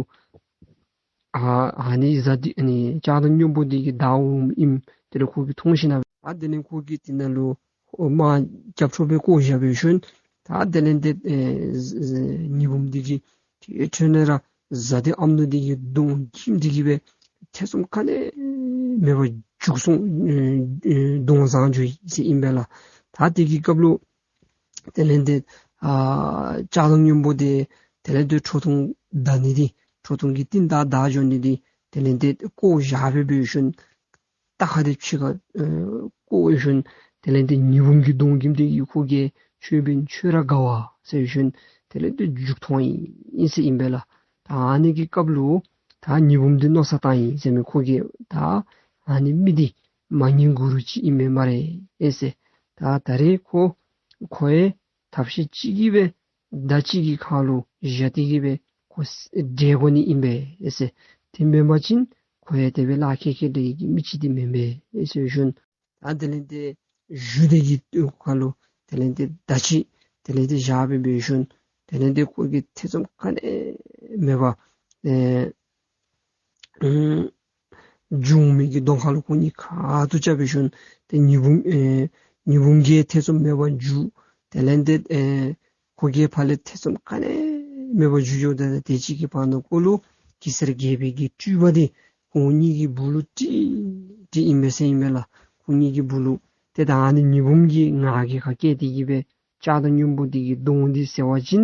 ཨ་ཨ་ནི་གཟའ་འདི་ཨ་ནི་ལྕགས་སྡོང་སྔོན་པོ་འདི་གིས་བདའ་འོངམ་ཨིནམ་དེ་ལས་ཁོ་གིས་མཐོང་ཞིནམ་ལས་ཨ་དེ་ལས་ཁོ་གིས་དེ་ནང་ལུ་ཨོ་མར་རྒྱབ་ཁྲོ་སྦེ་བཀོ་བཞག་པའི་ཤུལ་ད་དེ་ལས་འདི་ཨེ་ཉི་འབུམ་འདི་གིས་དེ་འཕྲོ་ལས་ར་གཟའ་འདི་ཨམ་སྣ་འདི་གི་གདོང་འགྱིམ་སྟེ་གི་སྦེ་ཐེ་ཚོམ་ག་ནི་མེད་པར་རྒྱུག་སོང་། ཨེ་ཨེ་གདོང་བཟང་འགྱོ་ཡི་ཟེར་ཨིན་པས་ལགས། ད་དེ་གི་སྐབས་ལུ་དེ་ལས་འདི་ཨ་ལྕགས་སྡོང་སྔོན་པོ་འདི་དེ་ལས་འདི་ཁྲོ་ཐུང་བདའ་ནི་འདི་ཁྲོ་ཐུང་གི་རྟིང་བདའ་བདའ་འགྱོ་ནི་འདི་དེ་ལས་འདི་བཀོ་བཞག་སྦེ་འབད་ཞིནམ་རྟ་ཁ་འདི་ཕྱི་ཁར་ཨེ་བཀོ་ཞིནམ་དེ་ལས་འདི་ཉི་འབུམ་གྱི་གདོང་འགྱིམ་འདི་གིས་ཁོ་གིས་ཁྱོད་འབད་ན་ཁྱོད་ར་དགའ་བ་ཟེར་ཞིནམ་དེ་ལས་འདི་རྒྱུག་འཐོན་ཡི་ཟེར་ཨིན་པས་ལགས། ད་ཨ་ནི་གི་སྐབས་ལུ་ད་ཉི་འབུམ་འདི་མནོ་བསམ་བཏང་ཡི་ཟེར་མས། ཁོ་གིས་ད་ཨ་ནི་མི་འདི་མ་ངན་གུ་རུ་ཅིག་ཨིན་མས་སྨ་རེ་ཟེར། ད་ད་རེས་ཁོ་ཁོ་ཡང་ཐབས་ཤེས་ཅིག་གིས་སྦེ་མདའ་གཅིག་གི་ཁ་ལུ་བཞག་སྟེ་གི་སྦེ་ཁོ་བསྒྲལ་དགོ་ནི་ཨིན་པས་ཟེར། དེ་མེན་པ་ཅིན་ཁོ་ཡང་དེ་སྦེ་ལཱ་ཁག་ཁག་འདྲ་གི་མི་ཅིག་འདི་མེན་པས་ཟེར་ཞིནམ་ད་དེ་ལས་འདི་གཞུ་འདི་གི་ཁ་ལུ་དེ་ལས་འདི་མདའ་གཅིག་དེ་ལས་འདི་བཞག་སྦེ་འབད་ཞིནམ་དེ་ལས་འདི་ཁོ་གིས་ཐེ་ཚོམ་ག་ནི་མེད་པར་ཨེ་ཨེ་རྒྱུག་མི་གི་གདོང་ཁ་ལུ་ཁོ་གཉིས་ཁ་ཐུག་རྐྱབ་པའི་ཤུལ་ཏེ་ཉི་འབུམ་ཨེ་ཉི་འབུམ་གྱིས་ཐེ་ཚོམ་མེད་པར་རྒྱུག། དེ་ལས་འདི་ཨེ་ཁོ་གིས་ཕར་ལས་ཐེ་ཚོམ་ག་ནི་མེད་པར་རྒྱུག་འགྱོཝ་ད་དེ་ཅིག་གི་བར་ན་ཁོ་ལུ་གེ་སར་རྒྱལ་པོའི་གི་སྤྲུལ་པ་འདི་ཁོང་གཉིས་ཀྱི་སྦུག་ལུ་ཏིག་ཏིག་ཨིན་པས་ཟེར་ཨིན་པས་ལགས། ཁོང་གཉིས་ཀྱི་སྦུག་ལུ་ཏེ་ད་ཨ་ནི་ཉི་འབུམ་གྱིས་ངག་གི་ཁ་སྐད་དེ་གིས་སྦེ་ལྕགས་སྡོང་སྔོན་པོ་འདི་གི་གདོང་འདི་ཟེར་བ་ཅིན་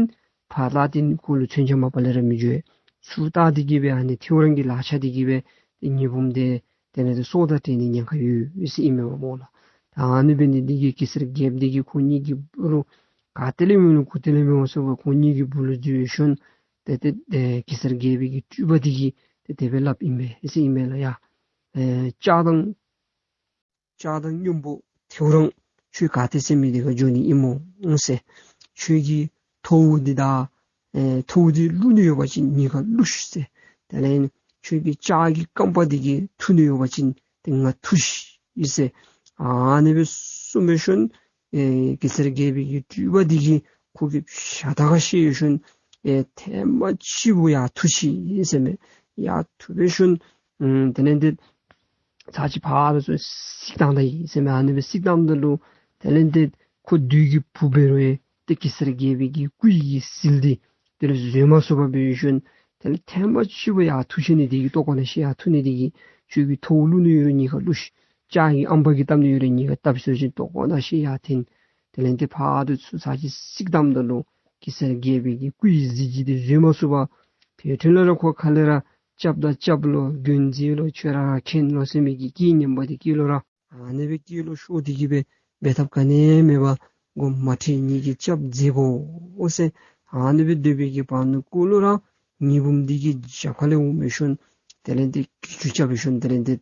ཕར་ལྟ་སྟེ་ཁོ་ལུ་མཚོན་ཆ་མ་པ་ལས་ར་མི་འགྱོ། ཚུར་བལྟ་སྟེ་གི་སྦེ་ཨ་ནི་ཐེའུ་རང་གི་ལག་ཆ་འདི་གིས་སྦེ་ཏེ་ཉི་འབུམ་འདི་དེ་ལས་ཏེ་སྲོག་དང་བྲལ་ནི་ཉེན་ཁ་ཡོད་ཟེར་ཨིན་མས་པ་སྨོ་ལགས། ད་ཨ་ནི་འབད་ནི་འདི་གིས་གེ་སར་རྒྱལཔོ་འདི་གིས་ཁོང་གཉིས་ཀྱི་སྦུག་ལུ་ག་ཏེ་ལས་འོང་རུང་གུ་ཏེ་ལས་འོང་སོང་བ་ཁོང་གཉིས་ཀྱི་སྦུག་ལུ་འཛུལ་ཞིནམ་ཏེ་ཏེ་ཨེ་གེ་སར་རྒྱལ་པོའི་གི་སྤྲུལ་པ་འདི་གིས་ཏེ་དེ་སྦེ་སླབ་ཨིན་པས་ཟེར་ཨིན་པས་ལགས། ཡ་ཨེ་ལྕགས་སྡོང་ལྕགས་སྡོང་སྔོན་པོ་ཐེའུ་རང་ཁྱོད་ག་ཏེ་ཟེར་མི་འདི་ཁར་འགྱོ་ནི་ཨིན་སྨོ་ཟེར། ཁྱོད་ཀྱི་ཐོཝ་འདི་དང་ཨེ་ཐོཝ་འདི་བླུག་ནི་ཡོད་པ་ཅིན་གཉིས་ཀ་བླུགས་ཤིག་ཟེར། དེ་ལས་ཁྱོད་ཀྱི་ལྕགས་ཀྱི་རྐངམ་འདི་གིས་འཐུ་ནི་ཡོད་པ་ཅིན་ཏེ་ང་འཐུ་ཤིག་ཟེར། ཨ་ནི་སྦེ་གསུངས་པའི་ཤུལ་ཨེ་གེ་སར་རྒྱལ་པོའི་གི་སྤྲུལ་པ་འདི་གིས་ཁོ་གི་ཤ་ཐག་ཁ་བཤེད་ཞིནམ་ཨེ་ཐེངས་མ་གཅིག་པུ་ཡར་འཐུ་ཤིག་ཟེར་མས། ཡར་འཐུ་བའི་ཤུལ་ཨམ་དེ་ལས་ཏེ་ཚར་གཅིག་ཕར་ཚུར་བསྲེགས་བཏང་ད་ཡི་ཟེར་མས། ཨ་ནི་སྦེ་བསྲེགས་བཏངམ་ད་ལུ་དེ་ལས་ཏེ་ཁོ་བདུད་ཀྱི་བུ་འབད་རུང་ཡང་ཏེ་གེ་སར་རྒྱལ་པོའི་གི་སྐུ་ཡི་ཟིལ་འདི་དེ་ལས་བཟོད་མ་ཚུགས་པར་འབད་ཞིནམ་དེ་ལས་ཐེངས་མ་གཅིག་པུ་ཡར་འཐུ་ཤེས་ནི་འདི་གིས་ལྟོ་གོས་ནང་བཤེད་ཡར་འཐུ་ནི་འདི་གིས་ཁྱོད་ཀྱི་ཐོཝ་བླུག་ནི་ཡོད་རུང་གཉིས་ཀ་བླུགས་ཤིག། ལྕགས་ཀྱི་ཨམ་པ་གིས་བཏབ་ནི་ཡོད་རུང་གཉིས་ཀ་བཏབ་ཤིག་ཟེར་ཞིནམ་ལྟོ་གོས་ནང་བཤེད་ཡར་འཐེན། དེ་ལས་ཏེ་ཕར་ཚུར་ཚར་གཅིག་བསྲེགས་བཏངམ་ད་ལུ་གེ་སར་རྒྱལ་པོའི་གི་སྐུ་ཡི་ཟིལ་གྱིས་ཏེ་བཟོད་མ་ཚུགས་པར་ཕར་འཐེན་ལོ་ར་ཁོ་ཁ་ལས་ར་སྐྱབས་དང་སྐྱབས་ལོ་མགོན་མཛད་ལོ་ཁྱོད་ར་མཁྱེན་ལོ་ཟེར་མི་གི་སྐད་ངན་པ་འདི་སྐད་ལོ་ར་ཨ་ནི་སྦེ་སྐད་ལོ་ཤོར་ཏེ་གི་སྦེ་འབད་ཐབས་ག་ནི་མེད་པར་མགོ་མ་ཁྲིད་ངེ་གི་སྐྱབས་མཛད་དགོ་ཟེར། ཨ་ནི་སྦེ་སྡོད་པའི་གི་བར་ན་ཁོ་ལུ་ར་ཉི་འབུམ་འདི་གི་རྒྱབ་ཁ་ལས་འོང་མི་ཤུལ་དེ་ལས་ཏེ་གྱི་ཅུ་རྐྱབ་པའི་ཤུལ་དེ་ལས་ཏེ་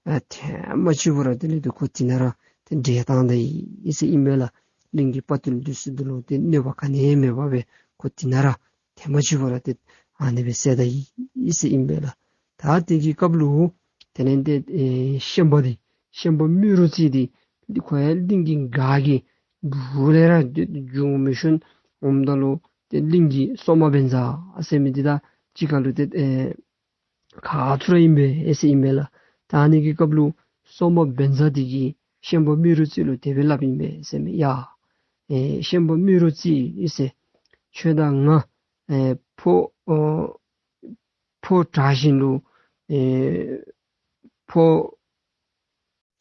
ཨ་ཐེངས་མ་གཅིག་པུ་ར་དེ་ལས་ཏེ་ཁོ་དེ་ནང་ར་ཏེ་བསྒྲལ་བཏང་ད་ཡི་ཟེར་ཨིན་པས་ལགས། གླིང་གི་དཔའ་བརྟུལ་འདི་ཚུ་འདི་ལུ་ཏེ་གནོད་པ་ག་ནི་མེད་པར་སྦེ་ཁོ་དེ་ནང་ར་ཐེངས་མ་གཅིག་པུ་ར་ཏེ་ཨ་ནི་སྦེ་བསད་ད་ཡི་ཟེར་ཨིན་པས་ལགས། ད་དེ་གི་སྐབས་ལུ་དེ་ལས་ཏེ་ཨེ་ཤན་པ་འདི་ཤན་པ་རྨེ་རུ་རྩེ་འདི་ཁོ་ཡང་གླིང་གི་འགག་གི་སྦུག་ལས་ར་འགྱོ་མི་ཤུལ་འོངམ་ད་ལུ་ཏེ་གླིང་གི་སོག་མ་བཛྲ་ཟེར་མི་འདི་དང་གཅིག་ཁར་ལུ་ཏེ་ཨེ་ཁ་ཐུག་ར་ཨིན་པས་ཟེར་ཨིན་པས་ལགས། ད་ཨ་ནི་གི་སྐབས་ལུ་སོག་མ་བཛྲ་འདི་གིས་ཤན་པ་རྨེ་རུ་རྩེ་ལུ་དེ་སྦེ་སླབ་ཨིན་པས་ཟེར་མས། ཡ་ཨེ་ཤན་པ་རྨེ་རུ་རྩེ་ཟེར། ཁྱོད་དང་ང་ཨེ་ཕོ་ཨོ་ཕོ་དྲག་ཞན་ལུ་ཨེ་ཕོ་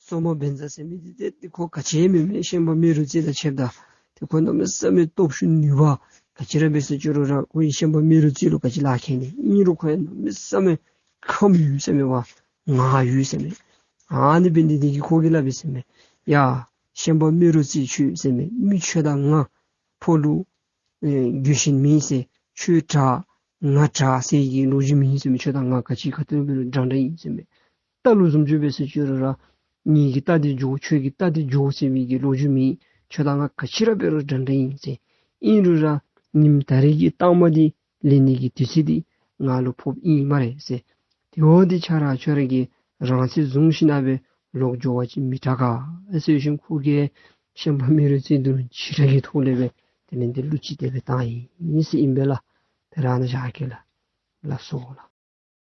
སོག་མ་བཛྲ་ཟེར་མི་འདི་ཏེ་ཁོ་ག་ཅི་མེན་མས། ཤན་པ་རྨེ་རུ་རྩེ་དང་ཕྱདཔ་ད་ཏེ་ཁོ་གནམ་མེད་ས་མེད་སྟོབས་ཤུགས་ནུས་པ་ག་ཅི་ར་འབད་ཟེར་ཅི་རུང་ར་ཁོ་གིས་ཤན་པ་རྨེ་རུ་རྩེ་ལུ་ག་ཅི་ལཱ་ཁག་ནི། ཨིན་རུང་ཁོ་ཡང་གནམ་མེད་ས་མེད་ཁམས་ཡོད་ཟེར་མས་པ། ངར་ཡོད་ཟེར་མས། ཨ་ནི་འབད་ནི་འདི་གིས་ཁོ་གིས་སླབ་ཨིན་ཟེར་མས། ཡ་ཤན་པ་རྨེ་རུ་རྩེ་ཁྱོད་ཟེར་མས། མི་ཁྱོད་དང་ང་ཕོ་ལུ་ཨེ་རྒྱུ་ཞེན་མེད་ཟེར། ཁྱོད་དྲག་ང་དྲག་ཟེར་གྱི་ལོ་རྒྱུས་མེད་ཟེར་མས། ཁྱོད་དང་ང་ག་ཅི་ག་ཏེ་འབད་རུང་འདྲན་འདྲ་ཨིན་ཟེར་མས། རྟ་ལུ་བཟུམ་ཅིག་འབད་ཟེར་ཅི་རུང་ར་ངེ་གི་རྟ་འདི་འགྱོ་ཁྱོད་ཀྱི་རྟ་འདི་འགྱོ་ཟེར་མི་གི་ལོ་རྒྱུས་མེད། ཁྱོད་དང་ང་ག་ཅི་ར་འབད་རུང་འདྲན་འདྲ་ཨིན་ཟེར། ཨིན་རུང་ར་ཉིནམ་ད་རེས་ཀྱི་རྟགས་མ་འདི་ལེན་ནི་གི་དུས་ཚོད་འདི་ང་ལུ་ཕོགཔ་ཨིན་སྨ་རེ་ཟེར། དེ་འོ་འདི་ཁྱོད་ར་ཁྱོད་ར་གིས་རང་ཚོད་བཟུང་ཞིནམ་ལས་ལོག་འགྱོ་བ་ཅིན་མི་དྲག་ག་ཟེར་ཞིནམ་ཁོ་གིས་ ཤན་པ་རྨེ་རུ་རྩེ་གདུང་ཕྱི་དྲགས་ཀྱི་ཐོག་ལས་སྦེ་དེ་ལས་འདི་གླུ་ཅིག་དེ་སྦེ་བཏང་ཡི་ཟེར་ཨིན་པས་ལགས། དེ་ར་ནཱ་བཞག་གེ་ལགས། ལགས་སོ་ལགས།